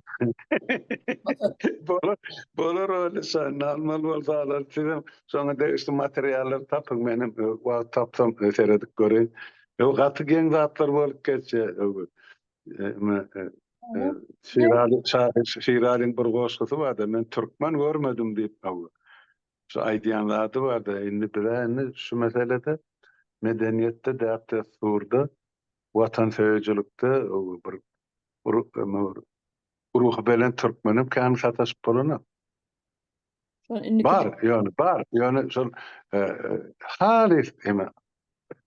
Bolar, bolar öyle şa, almaly bolsa alar. Sizem şoňa degişli materiallary tapyň, menem wagt tapsam seredip göreýin. Ýok, gaty geň zatlar bolup geçýär. Şiraly şahyr Şiralyň bir goşgusy barda, men türkmen görmedim diýip, şu aýdýan zady barda, indi bize indi şu meselede medeniýetde, däp-dessurda, watansöýüjilikde bir ruhubelent türkmenem kän sataşyp bolanok. Bar, ýöne bar, ýöne şol halys eme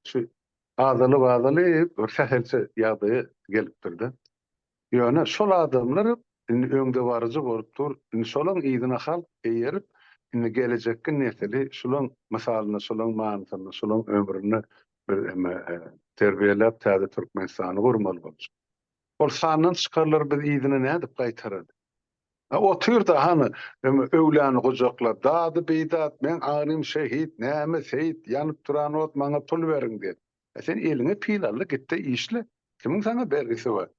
şu azalyp-azalyp bir sähelçe ýagdaýa gelipdir-de. Ýöne şol adamlar indi öňdebaryjy bolup dur. Indi şolaň yzyna halk eýerip, indi gelejekki nesili şulaň mysalynda, şulaň manysynda, şulaň ömründe biz eme terbiýeläp täze Türkmenistany gurmaly boljak. Ol sandan çykarlar biz yzyna nädip gaýtaraly? A otyr-da hany, öňe öwläni gujaklap, dady-bidat, meň agrym şehit, näme seýit, ýanyp duran ot, maňa pul beriň diýip. A sen eliňe pil al-da, git-de işle. Kimiň saňa bergisi bar?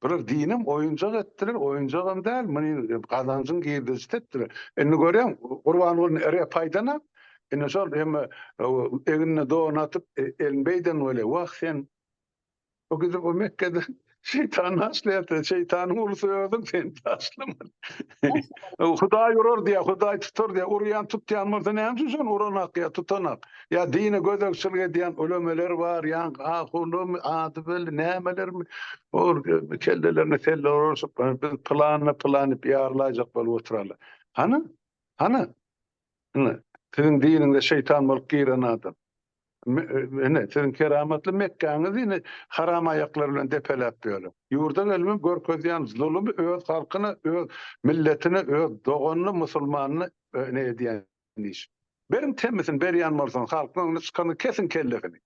Bular dinem oýunjak etdiler, oýunjagam däl, muny gazanjyň girdejisi etdiler. Indi görýäň, Gurbangulyny rep aýdana, indi şol hem egnine don atyp, elini beýden welin, wah sen, O gidip o Mekgede. Şeýtan taşlaýar, şeýtanyň ulusy özüň sen taşlama. Hudaý urar diýýär, Hudaý tutar diýýär. Urýan tutýan bolsa näme üçin şony uranak ýa tutanak? Ýa dine gözegçilik edýän ulemeler bar, ýa ahunmy, ady belli nämelermi? Ol kellelerine selle oruşyp, biz pylanyny pylany diýip ýarylaýjak bolup oturarlar. Hany? Hany? Ine, siziň diniňize şeýtan bolup giren adam. Ine, siziň keramatly Mekgäňizi ine haram aýaklar bilen depeläp ýörler. Ýurda gelmem görkezýän zulumy öz halkyna, öz milletine, öz doganyna, musulmanyna ine edýän iş. Beriň temmisini berýän bolsaň, halkyň öňüne çykanda kesiň kellesini.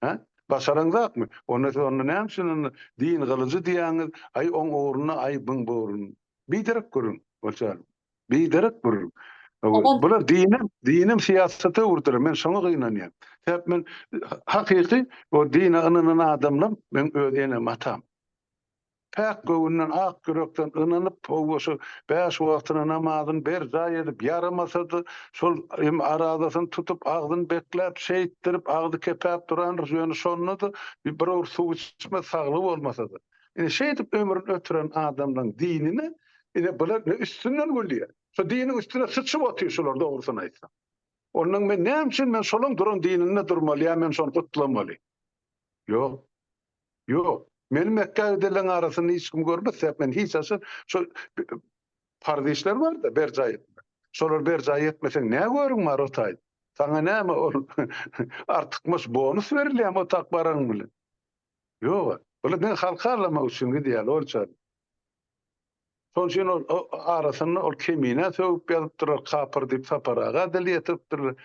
Hä? Başaraňzakmy? Onda siz onda näme üçin onda din gylyjy diýýäňiz, aý oň ugrunda, aý buň bu ugrunda. Biderek gürrüň, bolçaly. Biderek gürrüň. Bular dinem, dinem syýasata öwürdiler. Men şoňa gynanýan. Sebäp men hakyky o dine ynanan adamlar meň öz enem atam. Päk göwünden, ak ýürekden ynanyp, hawa şu bäş wagtyna namazyny berjaý edip, ýaramasa-da şol hem arazasyny tutup, agzyny bekläp, şeýtdirip, agzy kepäp durandyr, ýöne şonda-da bir owurt suw içmez, saglygy bolmasa-da. Ine şeýdip ömrüni ötüren adamlaryň dinine ine bular ine üstünden gülýär. Şu diniň üstüne syçyp otyr şular dogrusyny aýtsaň. Ondan men näme üçin men şolaň duran dininde durmaly ýa men şony gutlamaly? Ýok. Ýok. Meni Mekgä gidenleň arasynda hiç kim görmez, sebäp men hiç haçan şo parz işler bar-da berjaý etmek. Şolary berjaý etmeseň nä görüň bar o taýda? Saňa näme ol artykmaç bonus berilýärmi o tak baranyň bilen? Ýok. Bular diňe halky arlamak üçin gidýärler, ol çaý. Şonuň üçin ol arasynda ol Keminä sögüp ýazypdyrlar, kapyr diýip Sapar aga dil ýetiripdirler.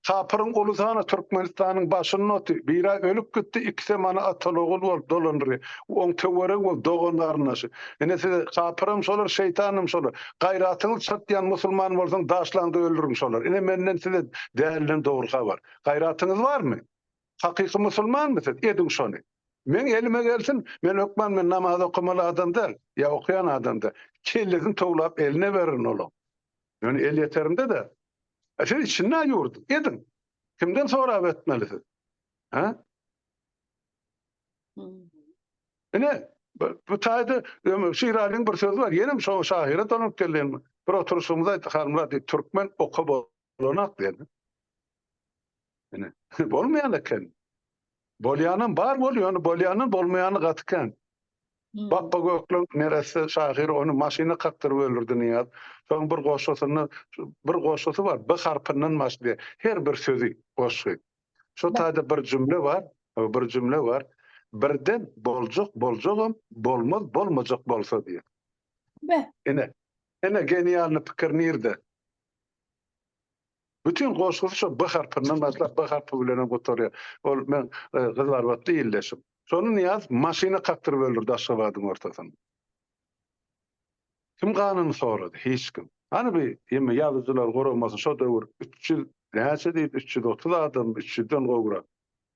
Kapyryň ulusy hana Türkmenistanyň başynda otyr. Biri ölüp gitdi, ikisem ana ataly-ogul bolup dolandyrýar. Oň töweregi bolup dogan-garyndaşy. Ine size kapyram şolar, şeýtanam şolar. Gaýratyňyz çatýan musulman bolsaň daşlaňda öldüriň şolar. Ine menden size däliden dogry habar. Gaýratyňyz barmy? Hakyky musulmanmy siz? Ediň şony. Meň elime gelsin, men hökman men namaz okamaly adam däl, ýa okaýan adam däl. Kellesini towlap eline bererin olaň. Ýöne elýeterimde-de. A siz içinde ýurduň, ediň. Kimden sorap etmeli siz? Hä? Ine, bu taýda Şiralyň bir sözi bar, ýenem şoňa şahyra dolanyp geldim. Bir oturyşymyzda aýtdy, Halmyrat diýip, türkmen oka bolanak diýdi. Ine, bolmaýan eken. Bolýanam bar bol, ýöne bolýandan bolmaýany gaty kän. Hmm. Bapba Gökleň neresse şahyr ony maşyna kakdyryp öldürdi Nyýaz. Soň bir goşgusynda bir goşgusy bar, B harpyndan başlaýar. Her bir sözi goşgy. Şo taýda bir jümle bar, bir jümle bar. Birden boljak boljagam, bolmaz bolmajak bolsa diýýär. Be. Ine, ine genialny pikir nirde? Bütin goşgusy şo B harpyndan başlap B harpy bilenem gutarýar. Ol men e, Gyzylarbatly ildeşim. Şony Nyýaz maşyna kakdyryp öldürdi Aşgabadyň ortasynda. Kim ganyny sorady? Hiç kim. Hany bir ýeme ýazyjylar guramasy şo döwür 300 näçe diýdi 330 adam 300-den gowrak.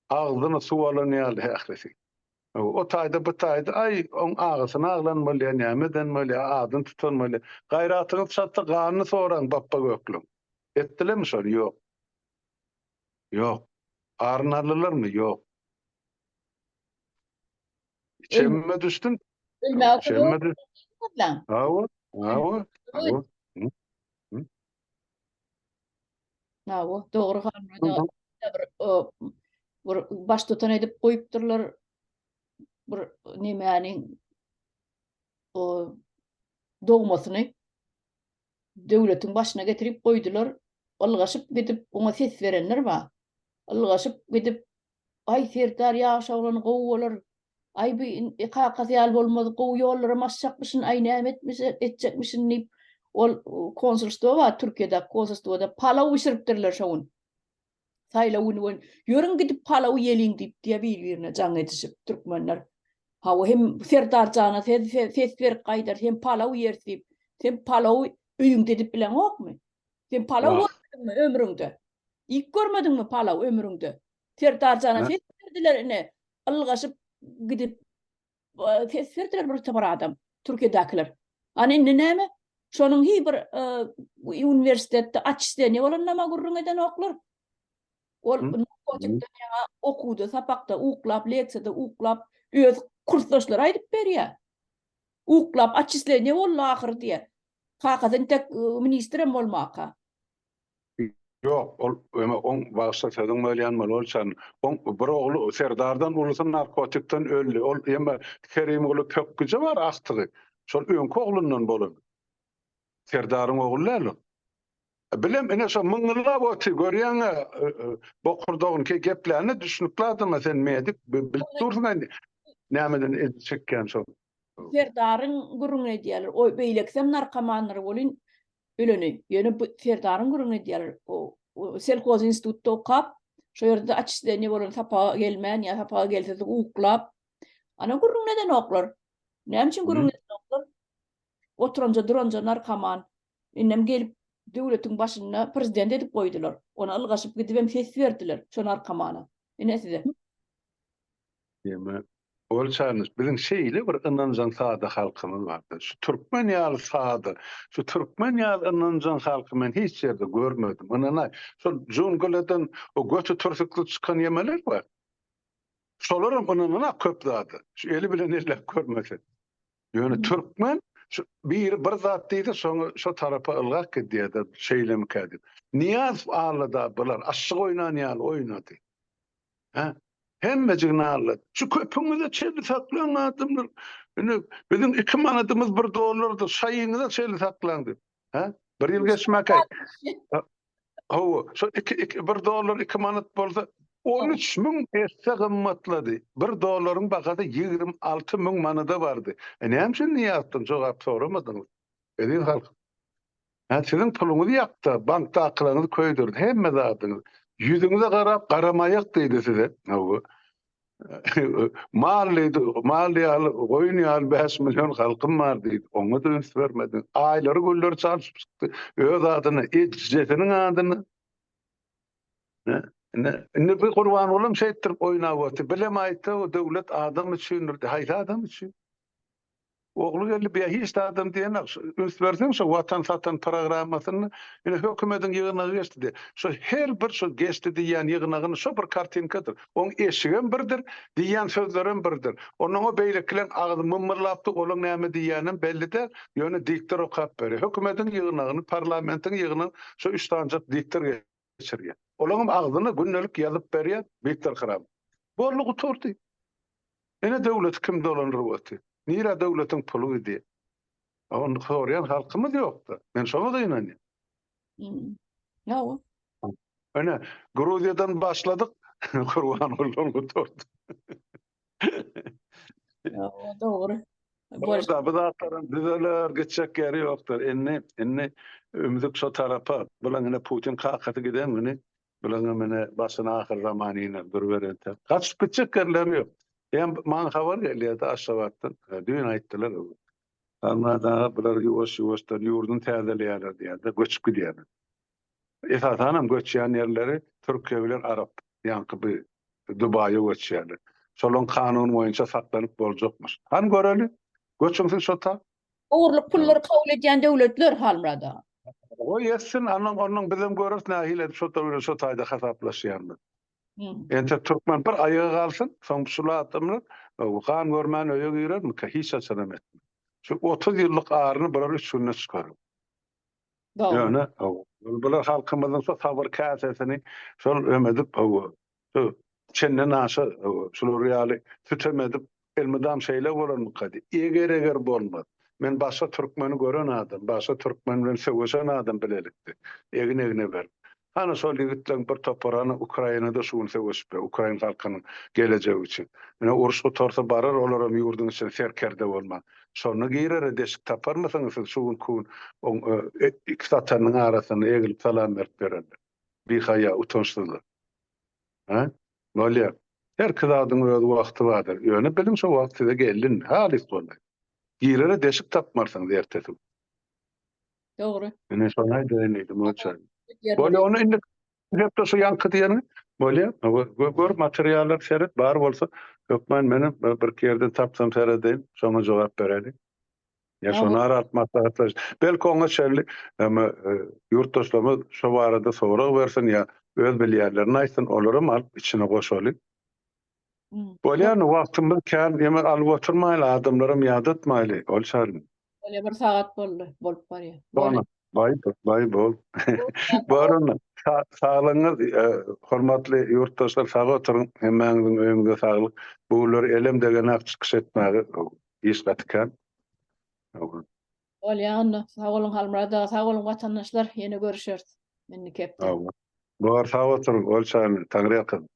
Agzyny suw alan ýaly ählisi. O taýda bu taýda aý oň agasyny aglan bolýar, näme eden bolýar, adyny tutan bolýar. Gaýratyňyz çatsa ganyny soraň Bapba Göklüň. Etdilermi şony? Ýok. Ýok. Aryny aldylarmy? Ýok. Çemime düşdüm. Çemime düşdüm. Hawa, hawa, hawa. Hawa, dogry Halmyrat aga. Bir bir baştutan edip goýupdyrlar bir nemäniň o dogmasyny döwletiň başyna getirip goýdular. Ylgaşyp gidip oňa ses berenler bar. Ylgaşyp gidip Aý Serdar ýaş oglan gowy bolar. Aý bu kakasy ýaly bolmaz, gowy ýollaram açjakmyşyn, aý näme etmiş, etjekmişin diýip, ol konsulstwo bar Türkiýedäki konsulstwoda palaw bişiripdirler şo gün. Saýlaw güni boýun. Ýörüň gidip palaw iýeliň diýip diýä bir-birine jaň edişip türkmenler. Hawa hem Serdar jana ses, ses berip gaýdar, hem palaw iýeris diýip. Sen palawy öýüňde edip bileňokmy? Sen palaw görmediňmi ömrüňde? Iýip görmediňmi palaw ömrüňde? Serdar jana ses berdiler ine. Ylgaşyp gidip ses berdiler bir topar adam. Türkiýedäkiler. Ana indi näme? Şonuň hi bir uniwersitetde açisteniýe bolanynam gürrüň edenoklar. Ol narkotikden ýaňa okuwda, sapakda uklap, leksiýada uklap, öz Kursdaşlary aýdyp berýär. Uklap otçisleniýe boldy ahyry diýýär. Kakasy entek ministrem bolmaka. Ýok, ol eme oň bagyşla sözüň bölýän bolýan. Oň bir ogly Serdardan ulusy narkotikden öldi. Ol eme Kerimguly pökgüje bar agtygy. Şol öňki oglundan bolan. Serdaryň ogly däl ol. Bilem ine şo myňňyllap otyr görýäňä bokurdagyny geplände düşnükli adama sen medik bilip dursuň indi nämeden ejir çekýän şol. Serdaryň gürrüňini edýärler. O beýlekisem narkomandyr welin öleni. Ýöne bu Serdaryň gürrüňini edýärler. O selhoz institutda okap, şo ýerde otçisleniýe bolan sapaga gelmän ýa sapaga gelse-de uklap. Ana gürrüňini edenoklar. Näme üçin gürrüňini edenoklar? Oturanja duranja narkoman. Indem gelip döwletiň başynda prezident edip goýdular. Ona ylgaşyp gidibem ses berdiler şo narkomana. Ine size. Ýeme. Ol çarnyş biziň şeýle bir ynanjaň sada halkymyz bardy. Şu türkmen ýaly sada, şu türkmen ýaly ynanjaň halky men hiç ýerde görmedim. Ynanaý. Şol jungledan o göti türsükli çykan ýemeler bar. Şolaram ynananak köp zada. Şu eli bilen elläp görmese. Ýöne türkmen şu biri bir zat diýse şoňa şo tarapa ylgap gidýär-de şeýlemikä diýip. Nyýazow allada bular aşyk oýnan ýaly oýnady. Hä? Hemmejigini allady. Şu köpüňize çenli saklaň adamlar. Indi biziň 2 manadymyz 1 dollardyr. Şaýyňyza çenli saklaň diýip. Hä? Bir ýyl geçmäkä. Hawa, şo 2 2 1 dollar 2 manat bolsa 13 müň esse gymmatlady. 1 dollaryň bahasy 26 müň manada bardy. E näme üçin Nyýazowdan jogap soramadyňyz? Eziz halk. Hä, siziň puluňyzy ýakdy, bankdakylaryňyzy köýdürdi, hemme zadyňyzy. Ýüzüňize garap garamaýak diýdi size. Hawa. Mal diýdi, mal ýaly, goýun ýaly 5 million halkym bar diýdi. Oňa-da üns bermediň. Aýlary, günleri çalşyp çykdy. Öz adyna, ejesiniň adyna. Indi, indi bu Gurbangulam şeýtdirip oýnap otyr. Bilem aýtsa, döwlet adam üçindir. Haýsy adam üçin? Ogly geldi bu hiç zadam diýenok. Üns berseň şo watan satan programmasynda ine hökümediň ýygnagy geçdi diýýär. Şo her bir şo geçdi diýýän ýygnagyny şo bir kartinkadyr. Oň eşigem birdir, diýýän sözlerem birdir. Onnoň o beýlekileň agzy mymyrlapdy, olaň näme diýýänem belli däl, ýöne diktor okap berýär. Hökümediň ýygnagyny, parlamentiň ýygnagyny şo üç sanjak diktor geçirýär. Olaňam agzyna gündelik ýazyp berýär Wiktor Hram. Boldy gutardy. Ine döwleti kim dolandyryp otyr? Nirä döwletiň puly gidýär? Ony soraýan halkymyz ýokda. Men şoňa gynanýan. Hawa. Ine, Gruziýadan başladyk, Gurbangulydan gutardyk. Hawa, dogry. Bolsa bu zatlaryň düzeler, gitjek ýeri ýokdur. Indi, indi ümzük şo tarapa. Bulaň ine Putin kakasy giden güni Bulaňam ine başyna ahyr zaman iner duruber entek. Gaçyp gitjek ýerleri ýok. Hem maňa habar gelýärdi Aşgabatdan. Düýn aýtdylar. Halmyrat aga bular ýuwaş-ýuwaşdan ýurduny täzeleýärler diýýärler, göçüp gidýärler. Esasanam göçýän ýerleri Türkiýe bilen Arap, ýaňky bu Dubaýa göçýärler. Şolaň kanuny boýunça saklanyp boljakmyş. Hany göreli, göçüň siz şo ta. Ogurlyk pullary kabul edýän döwletler Halmyrat aga. Goý etsin, andan ondan bizem göreris nähili edip şo bilen şo taýda hasaplaşýanyny. Entek türkmen bir aýaga galsyn, soň şul adamlar gan görmän öýe girermikä, hiç haçanam etmez. Şu 30 ýyllyk aryny bular 3 günde çykarar. Ýöne bular halkymyzyň şo sabyr käsesini şol ömedip şu çenden aşa şular ýaly sütem edip elmydam şeýle bolarmyka diýip. Eger-eger bolmaz. Men başga türkmeni gören adam, başga türkmen bilen söweşen adam bilelikde, egin-egne berip. Hany şol ýigitleň bir topary hany Ukrainada şu gün söweşip ýör, ukrain halkynyň gelejegi üçin. Ine uruş gutarsa barar olaram ýurduň içine serkerde bolman. Şonda girere deşik taparmysyňyz siz şu günki gün oň iki satanyň arasynda egilip salam berip ýörenler. Bihaýa, utançsyzlar. Hä? Bolýar. Herki zadyň öz wagty bardyr. Ýöne biliň şo wagt size geldi indi. Halys golaý. Girere deşik tapmarsyňyz ertesi gün. Dogry. Ine şony aýdaýyn diýdim oça. Bolýa ony indi hepde şu ýaňky diýeniňi bolýa. Gör materiallar seret bar bolsa hökman menem birki ýerden tapsam seredeýin şoňa jogap beräýin. Ýa şony ara alyp maslahatlaş. Belki oňa çenli hem ýurtdaşlarymyz şo barada sorag bersin ýa öz bilýänlerini aýtsyn, olaram alyp içine goşaly. Bolýar wagtymyz kän ýeme alyp oturmaýly adamlaram ýadatmaýly ol şaryn. Bolýa bir sagat boldy bolup barýa. Bolýa. Baý baý bol. Bar onda. Saglygyňyz e, hormatly ýurtdaşlar sag oturyň. Hemmäňiziň öýüňize saglyk. Bu günler elem degenak çykyş etmäge iş gaty kän. Bolýa onda. Sag boluň Halmyrat aga, sag boluň watandaşlar. Ýene görüşeris. Indiki hepde. Bor sag oturyň. Ol şaryn. Taňryýalkasyn.